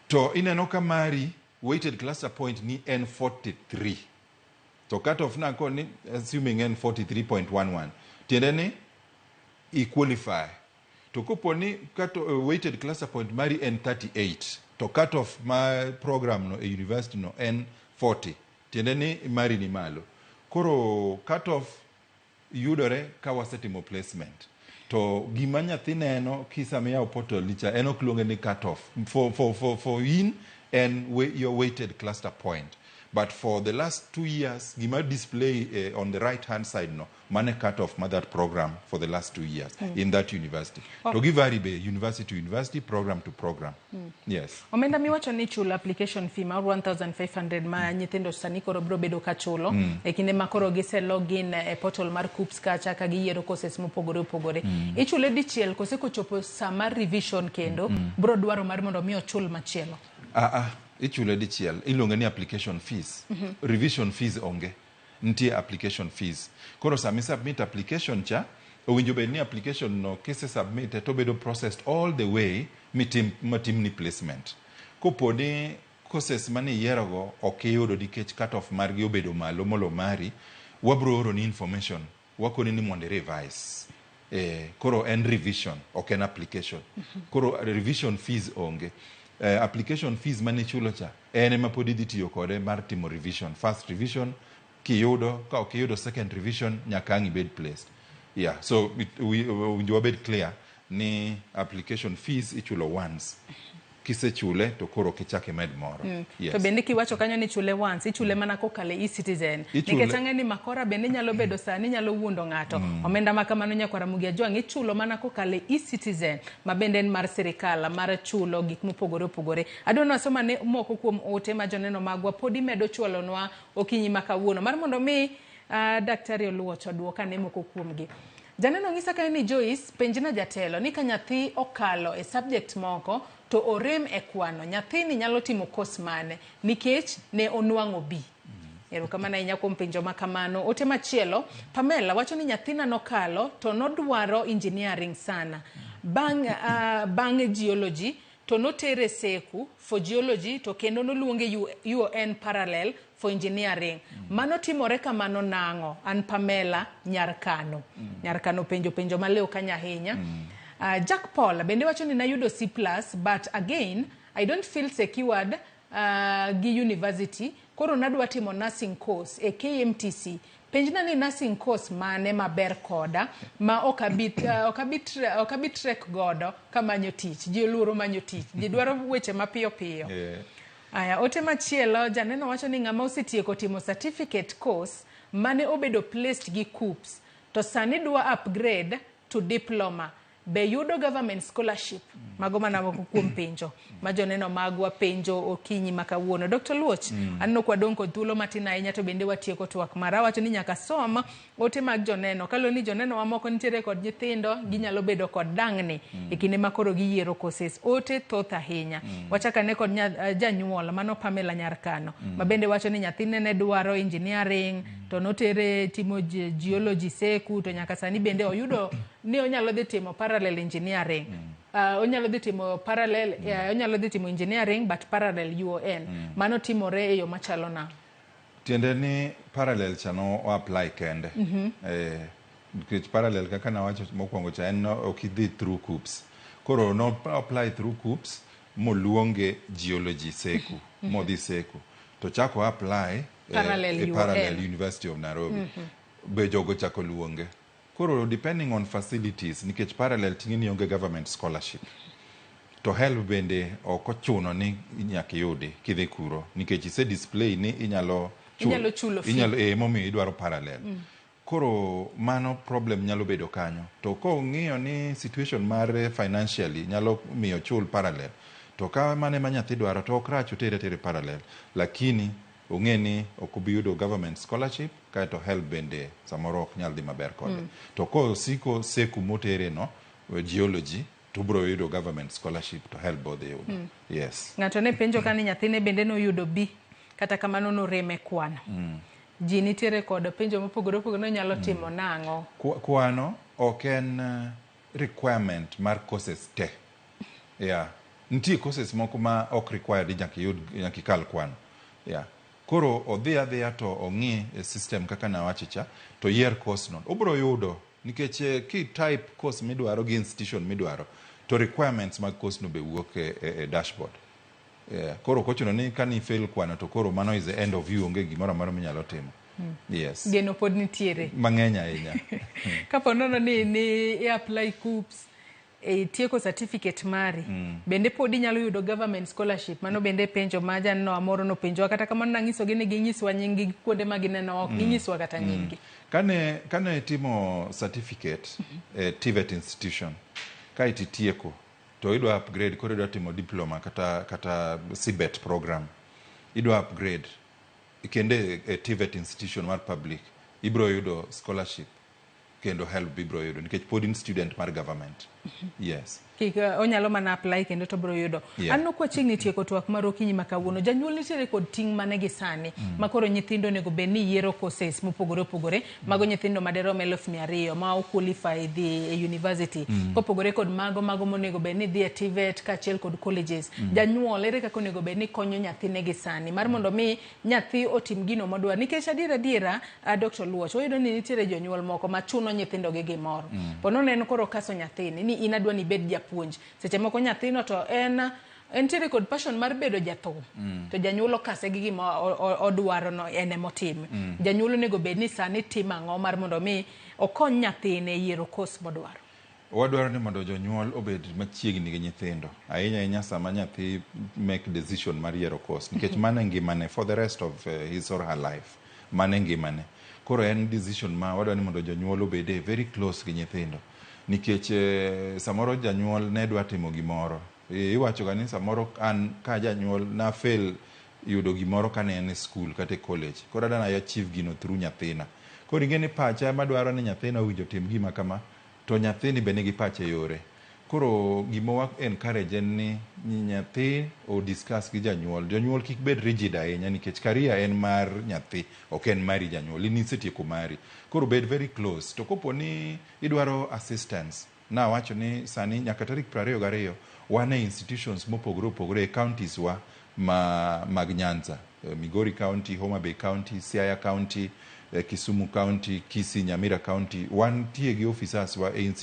to ineno ka mari weighted cluster point ni en 43 to cut off na koni assuming en 43.11, tiende ni i qualify. To kopo ni weighted cluster point mari en 38 to cut off ma program no e university no en 40, tiende ni mari ni malo. Koro cut off yudore ka wasetimo placement, to gima nyathi neno kisama iyawo portal nicha en ok luonge ni cut off. For in en your weighted cluster point, but for the last 2 years gima display on the right hand side no mane cut off ma that program for the last 2 years in that university. To gi vary be university to university, program to program. Yes. Omenda miwacho ni chulo application fee mar 1500 ma nyithindo sani koro biro bedo ka chulo e kinde ma koro gise login e portal mar KUCCPS kacha ka giyiero courses mopogore opogore. Ichule dichiel kose kochopo sa mar revision kendo biro dwaro mar mondo mi ochul machielo? Ah, ah, ichule dichiel. Iluonge ni application fees. Revision fees onge, nitie application fees. Koro sami submit application cha, owinjo bed ni application no kise submit to bedo processed all the way mitim matimni placement. Kopo ni courses mane iyierogo ok iyudo nikech cut off margi obedo malo molo mari, wabro oroni information wakoni ni mondo i revise. Koro en revision, ok en application. Koro revision fees onge. Application fees mane ichulo cha en ema pod idhi tiyo kode mar timo revision. First revision kiyudo, ka ok iyudo second revision nyaka ang' ibed placed. Yeah, so owinjo wabed clear ni application fees ichulo once. Kisechule to koro ok ichak imed moro. Yes. To bende kiwacho kanyo ni chule once, ichule mana kokalo e eCitizen. Nikech ang'e ni makora bende nyalo bedo sani nyalo wuondo ng'ato. Omenda ma kamano nyakwar Ramogi Ajwang' ichulo mana kokalo e eCitizen ma bende en mar sirikal mar chulo gik mopogore opogore. Adwa ni wasom ane moko kuom ote ma joneno magwa podi medo chwalonwa okinyi ma kawuono mar mondo mi Daktari Oluoch oduok ane moko kuomgi. Janeno ng'isa kae ni Joyce, penjna jatelo ni ka nyathi okalo e subject moko to orem e kwano, nyathini nyalo timo course mane nikech ne onwang'o B. Erokamano ahinya kuom penjo ma kamano. Ote machielo, Pamela wacho ni nyathina nokalo to nodwaro engineering sana. Bang' geology to notere Seku for geology to kendo noluonge UON parallel for engineering. Mano timore kamano nang'o? An Pamela Nyarkano. Nyarkano penjo penjo maliw kanyo ahinya. Jack Paul bende wacho ni nayudo C+, but again I don't feel secured gi university, koro nadwa timo nursing course e KMTC. Penjna ni nursing course mane maber koda ma ok abi trek godo kamanyo tich. Ji oluoro manyo tich, ji dwaro weche mapiyo piyo. Aya, ote machielo janeno wacho ni ng'ama osetieko timo certificate course mane obedo placed gi KUCCPS to sani dwa upgrade to diploma be yudo government scholarship? Mago mana moko kuom penjo ma joneno magwa penjo okinyi ma kawuono. Dr. Luoch, aneno kwa dong' kod thuolo matin ahinya to bende watieko twak mara. Awacho ni nyaka som ote mag joneno. Kaluwore ni joneno wa moko nitiere kod nyithindo, ginyalo bedo kod dang'ni e kinde ma koro giyiero courses. Ote thoth ahinya. Wachak ane kod janyuol mano Pamela Nyarkano ma bende wacho ni nyathine ne dwaro engineering to notere timo geology Seku to nyaka sani bende oyudo ni onyalo dhi timo parallel engineering. Onyalo dhi timo parallel, onyalo dhi timo engineering but parallel UON. Mano timore e yo machalo nang'o? Tiende ni parallel cha no o apply kende. Nikech parallel kaka nawacho mokwongo cha en ok idhi through KUCCPS. Koro no apply through KUCCPS moluonge geology Seku, modhi Seku. To chako apply Parallel e UON. Parallel University of Nairobi. Be jogo chako luonge. Koro depending on facilities, nikech parallel ting'e ni onge government scholarship. To HELB bende ok ochuno ni nyaka iyudi kidhi kuro nikech ise display ni inyalo Inyalo chulo fee. Inyalo, momiyo idwaro parallel. Koro mano problem nyalo bedo kanyo. To kong'iyo ni situation mar financially nyalo miyo chul parallel. To ka mano ema nyathi dwaro to ok rach otere atere parallel. Lakini ong'e ni ok obi yudo government scholarship kaeto HELB bende samoro ok nyal dhi maber kode. To kosiko Seku motere no geology to obiro yudo government scholarship to HELB bodhi yudo. Yes. Ng'ato ne penjo ka ni nyathine bende noyudo B kata kamano norem e kwano. Ji nitiere kod penjo mopogore opogore ni onyalo timo nang'o? Kwano ok en requirement mar courses te. Yeah. Nitie courses moko ma ok required nyaka iyud nyaka ikal kwano. Yeah. Koro odhi adhiya to ong'i e system kaka nawacho cha to yier course no. Obiro yudo nikech ki type course midwaro gi institution midwaro to requirements mag course no be wuok e dashboard. Yeah. Koro ok ochuno ni kani fail kwano to koro mano is the end of you, onge gimoro amora minyalo timo. Yes. Geno pod nitiere. Mang'eny ahinya. Kapo nono ni i apply KUCCPS e tieko certificate mari bende pod inyalo yudo government scholarship? Mano bende penjo ma janeno moro nopenjowa, kata kamano nang'isogi ni ginyiswa nying gi kuonde ma gineno ok ginyiswa kata nying gi. Kane itimo certificate e TVET institution kaeto itieko to idwa upgrade, koro idwa timo diploma kata CBET program, idwa upgrade kendo e TVET institution mar public, ibiro yudo scholarship kendo HELB ibiro yudo nikech pod in student mar government. Yes. Kik onyalo mana apply kendo to biro yudo. Aneno kwa chiegni tieko twak mar okinyi ma kawuono. Janyuol nitiere kod ting' mane gi sani ma koro nyithindo onego bed ni yiero courses mopogore opogore. Mago nyithindo maderom 200,000 ma ok qualify dhi e university. Kopogore kod mago monego bed ni dhi e TVET kaachiel kod colleges. Janyuol ere kaka onego bed ni konyo nyathine gi sani mar mondo mi nyathi otim gino modwaro. Nikech adiera adiera, Dr. Luoch, wayudo ni nitiere jonyuol moko ma chuno nyithindo gi gimoro. Po nono en koro okaso nyathini ni in adwa ni ibed japuonj. Seche moko nyathino to en entiere kod passion mar bedo jathum. To janyuol okase gi gima odwaro no en emotim. Janyuol onego bed ni sani timo ang'o mar mondo mi okony nyathine yiero course modwaro. Wadwaro ni mondo jonyuol obed machiegni gi nyithindo. Ahinya ahinya sama nyathi make decision mar yiero course. Nikech mano e ngimane for the rest of his or her life. Mano e ngimane. Koro en decision ma wadwaro ni mondo jonyuol obede very close gi nyithindo. Nikech samoro janyuol ne dwa timo gimoro. Iwacho ga ni samoro an ka janyuol na fail yudo gimoro kane en e school kata e college. Koro adwa ni achieve gino through nyathina. Koro ing'e ni pacha madwaro ni nyathina owinjo otim gima kama, to nyathini be nigi pache yore. Koro gima wa encourage en ni nyathi o discuss gi janyuol. Jonyuol kik bed rigid ahinya nikech career en mar nyathi, ok en mari janyuol. In isetieko mari. Koro bed very close. To kopo ni idwaro assistance, nawacho ni sani nyaka tarik 22 wan e institutions mopogore opogore e counties wa ma mag Nyanza. Migori County, Homa Bay County, Siaya County, Kisumu County, Kisii, Nyamira County. Wantie gi officers wa e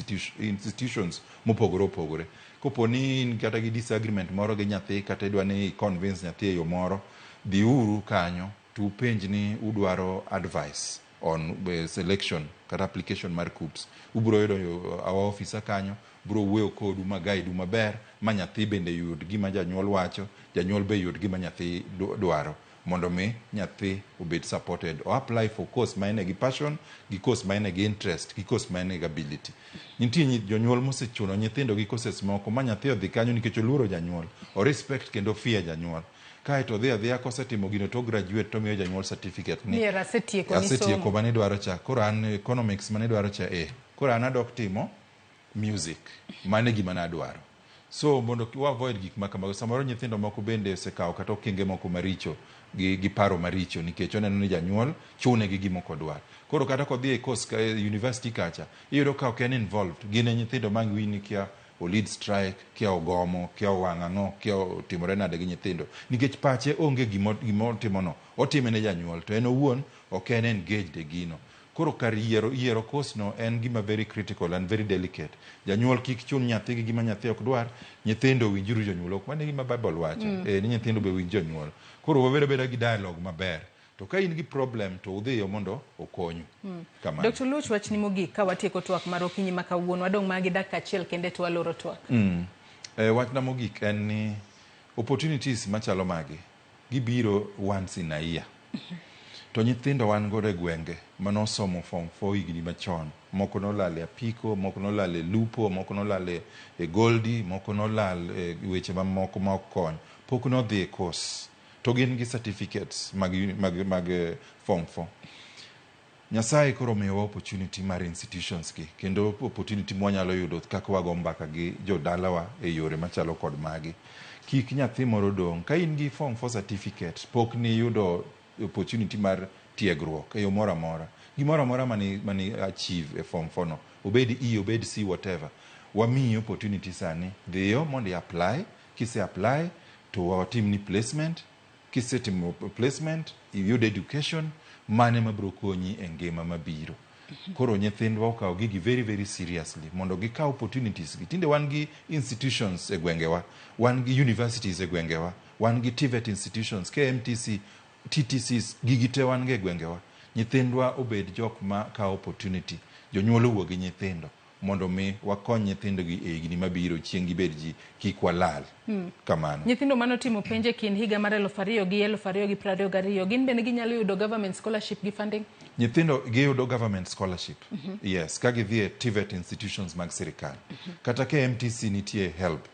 institutions mopogore opogore. Kopo ni in kata gi disagreement moro gi nyathi kata idwa ni convince nyathi e yo moro, dhiuru kanyo to upenj ni udwaro advice on selection kata application mar KUCCPS. Ubiro yudo our officer kanyo, biro wuoyo kodu ma guide u maber ma nyathi bende yud gima janyuol wacho, janyuol be yud gima nyathi dwaro mondo mi nyathi obed supported. O apply for course ma ene gi passion, gi course ma ene gi interest, gi course ma ene gi ability. Nitie jonyuol mosechuno nyithindo gi courses moko ma nyathi odhi kanyo nikech oluoro janyuol, o respect kendo fear janyuol. Kaeto odhi adhiya kosetimo gino to graduate to miyo janyuol certificate ni Ni asetieko ni asetieko somo. manidwaro cha. Koro an economics manidwaro cha Koro an adok timo music. Mano e gima nadwaro. So mondo wa avoid gik ma kamago, samoro nyithindo moko bende osekawo kata okenge moko maricho gi paro maricho nikech oneno ni janyuol chune gi gima ok odwar. Koro kata kodhi e course e university kacha, iyudo ka ok en involved. Gin e nyithindo ma ang' ni kia o lead strike, kia ogomo, kia owang' ang'o, kia otimore nade gi nyithindo. Nikech pache onge gima otimono. Otime ne janyuol to en owuon ok en engaged e gino. Koro kar yiero course no en gima very critical and very delicate. Janyuol kik chun nyathi gi gima nyathi ok dwar, nyithindo winjuru jonyuol. Ok mano e gima Bible wacho. Ni nyithindo be winj jonyuol. Koro wabed abeda gi dialogue maber. To ka in gi problem to udhiyo mondo okonyu. Kamano. Dr. Luoch, wachni mogik ka watieko twak mar okinyi ma kawuono, wadong' mana gi dakika achiel kende to waloro twak. Wachna mogik en ni opportunities machalo magi gibiro once in a year. To nyithindo wan godo e gwenge manosomo form 4 higni machon. Moko nolal e apiko, moko nolal e lupo, moko nolal e goldi, moko nolal e weche mamoko ma ok kony. Pok nodhi e course. To gin gi certificates mag form 4. Nyasaye koro omiyowa opportunity mar institutions gi, kendo opportunity mwanyalo yudo kaka wago mbaka gi jodalawa e yore machalo kod magi. Kik nyathi moro dong'. Ka in gi form 4 certificate, pok niyudo opportunity mar tiegruok e yo moro amora. Gimoro amora mani achieve e form 4 no, obed E, obed C, whatever. Wamiyi opportunity sani. Dhiyo mondo i apply. Kise apply, to watimni placement. Kisetimo placement, iyud education, mane mabiro konyi e ngima mabiro. Koro nyithindwa okaw gigi very very seriously mondo gikaw opportunities gi. Tinde wan gi institutions e gwengewa, wan gi universities e gwengewa, wan gi TVET institutions, KMTC, TTCs, gigi te wan go e gwengewa. Nyithindwa obed jok ma kawo opportunity. Jonyuol owuo gi nyithindo mondo mi wakony nyithindo gi e higni mabiro chieng' gibed ji kik walal. Kamano. Nyithindo manotimo penj e kind higa mar 2000 gi 2022 gin bende ginyalo yudo government scholarship gi funding? Nyithindo giyudo government scholarship. Yes, ka gidhi e TVET institutions mag sirikal. Kata KMTC nitie help.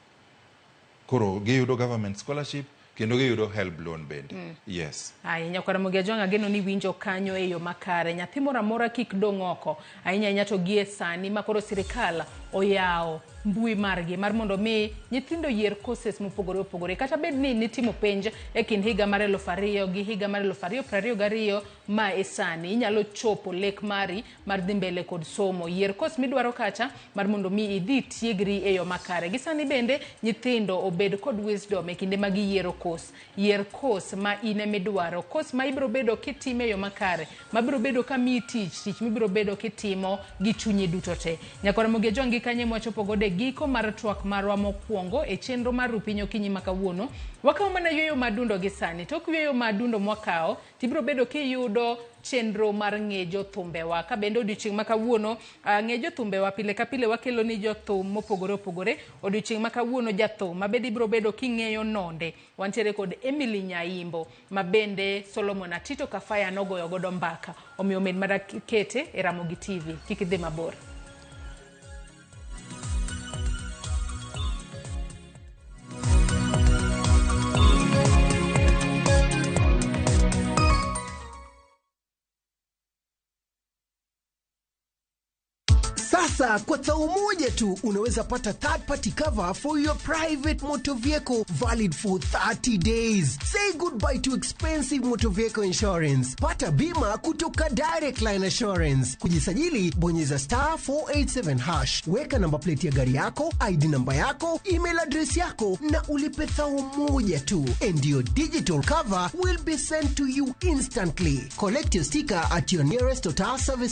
Koro giyudo government scholarship, Kendo giyudo HELB loan bende. Yes. Aya, nyakwar Ramogi Ajwang' ageno ni winjo kanyo e yo makare. Nyathi moro amora kik dong' oko. Ahinya ahinya to gie sani ma koro sirikal oyawo mbui margi mar mondo mi nyithindo yier courses mopogore opogore. Kata bed ni nitimo penj e kind higa mar 2000 gi higa mar 2022 ma e sani inyalo chopo lek mari mar dhi mbele kod somo. Yier course midwaro kacha mar mondo mi idhi itiegri e yo makare. Gi sani bende nyithindo obed kod wisdom e kinde ma giyiero course. Yier course ma in emidwaro, course ma ibiro bedo kitime e yo makare, ma biro bedo ka miyi tich, tich mibiro bedo kitimo gi chunyi duto te. Nyakwar Ramogi Ajwang' gi kanye mwachopo godo e giko mar twak marwa mokwongo e chenro mar Rupiny Okinyi ma kawuono. Wakawo mana yueyo madundo gi sani. Tok yueyo madundo mwakawo, tibiro bedo kiyudo chenro mar ng'e jothumbewa. Ka bende odiochieng' ma kawuono, ng'e jothumbewa pile ka pile wakelo ni jothum mopogore opogore. Odiochieng' ma kawuono jathum ma bende ibiro bedo king'eyo nonde. Wantiere kod Emily Nyaimbo ma bende Solomon Atito Kafaya nogoyo godo mbaka. Omiyo med mana kete e Ramogi TV. Kik idhi mabor. Sasa kwa thao moja tu unaweza pata third party cover for your private motor vehicle valid for 30 days. Say goodbye to expensive motor vehicle insurance. Pata bima kutoka Direct Line Assurance. Kujisajili, bonyeza star 487 hash. Weka namba plate ya gari yako, ID namba yako, email address yako na ulipe thao moja tu. And your digital cover will be sent to you instantly. Collect your sticker at your nearest Total service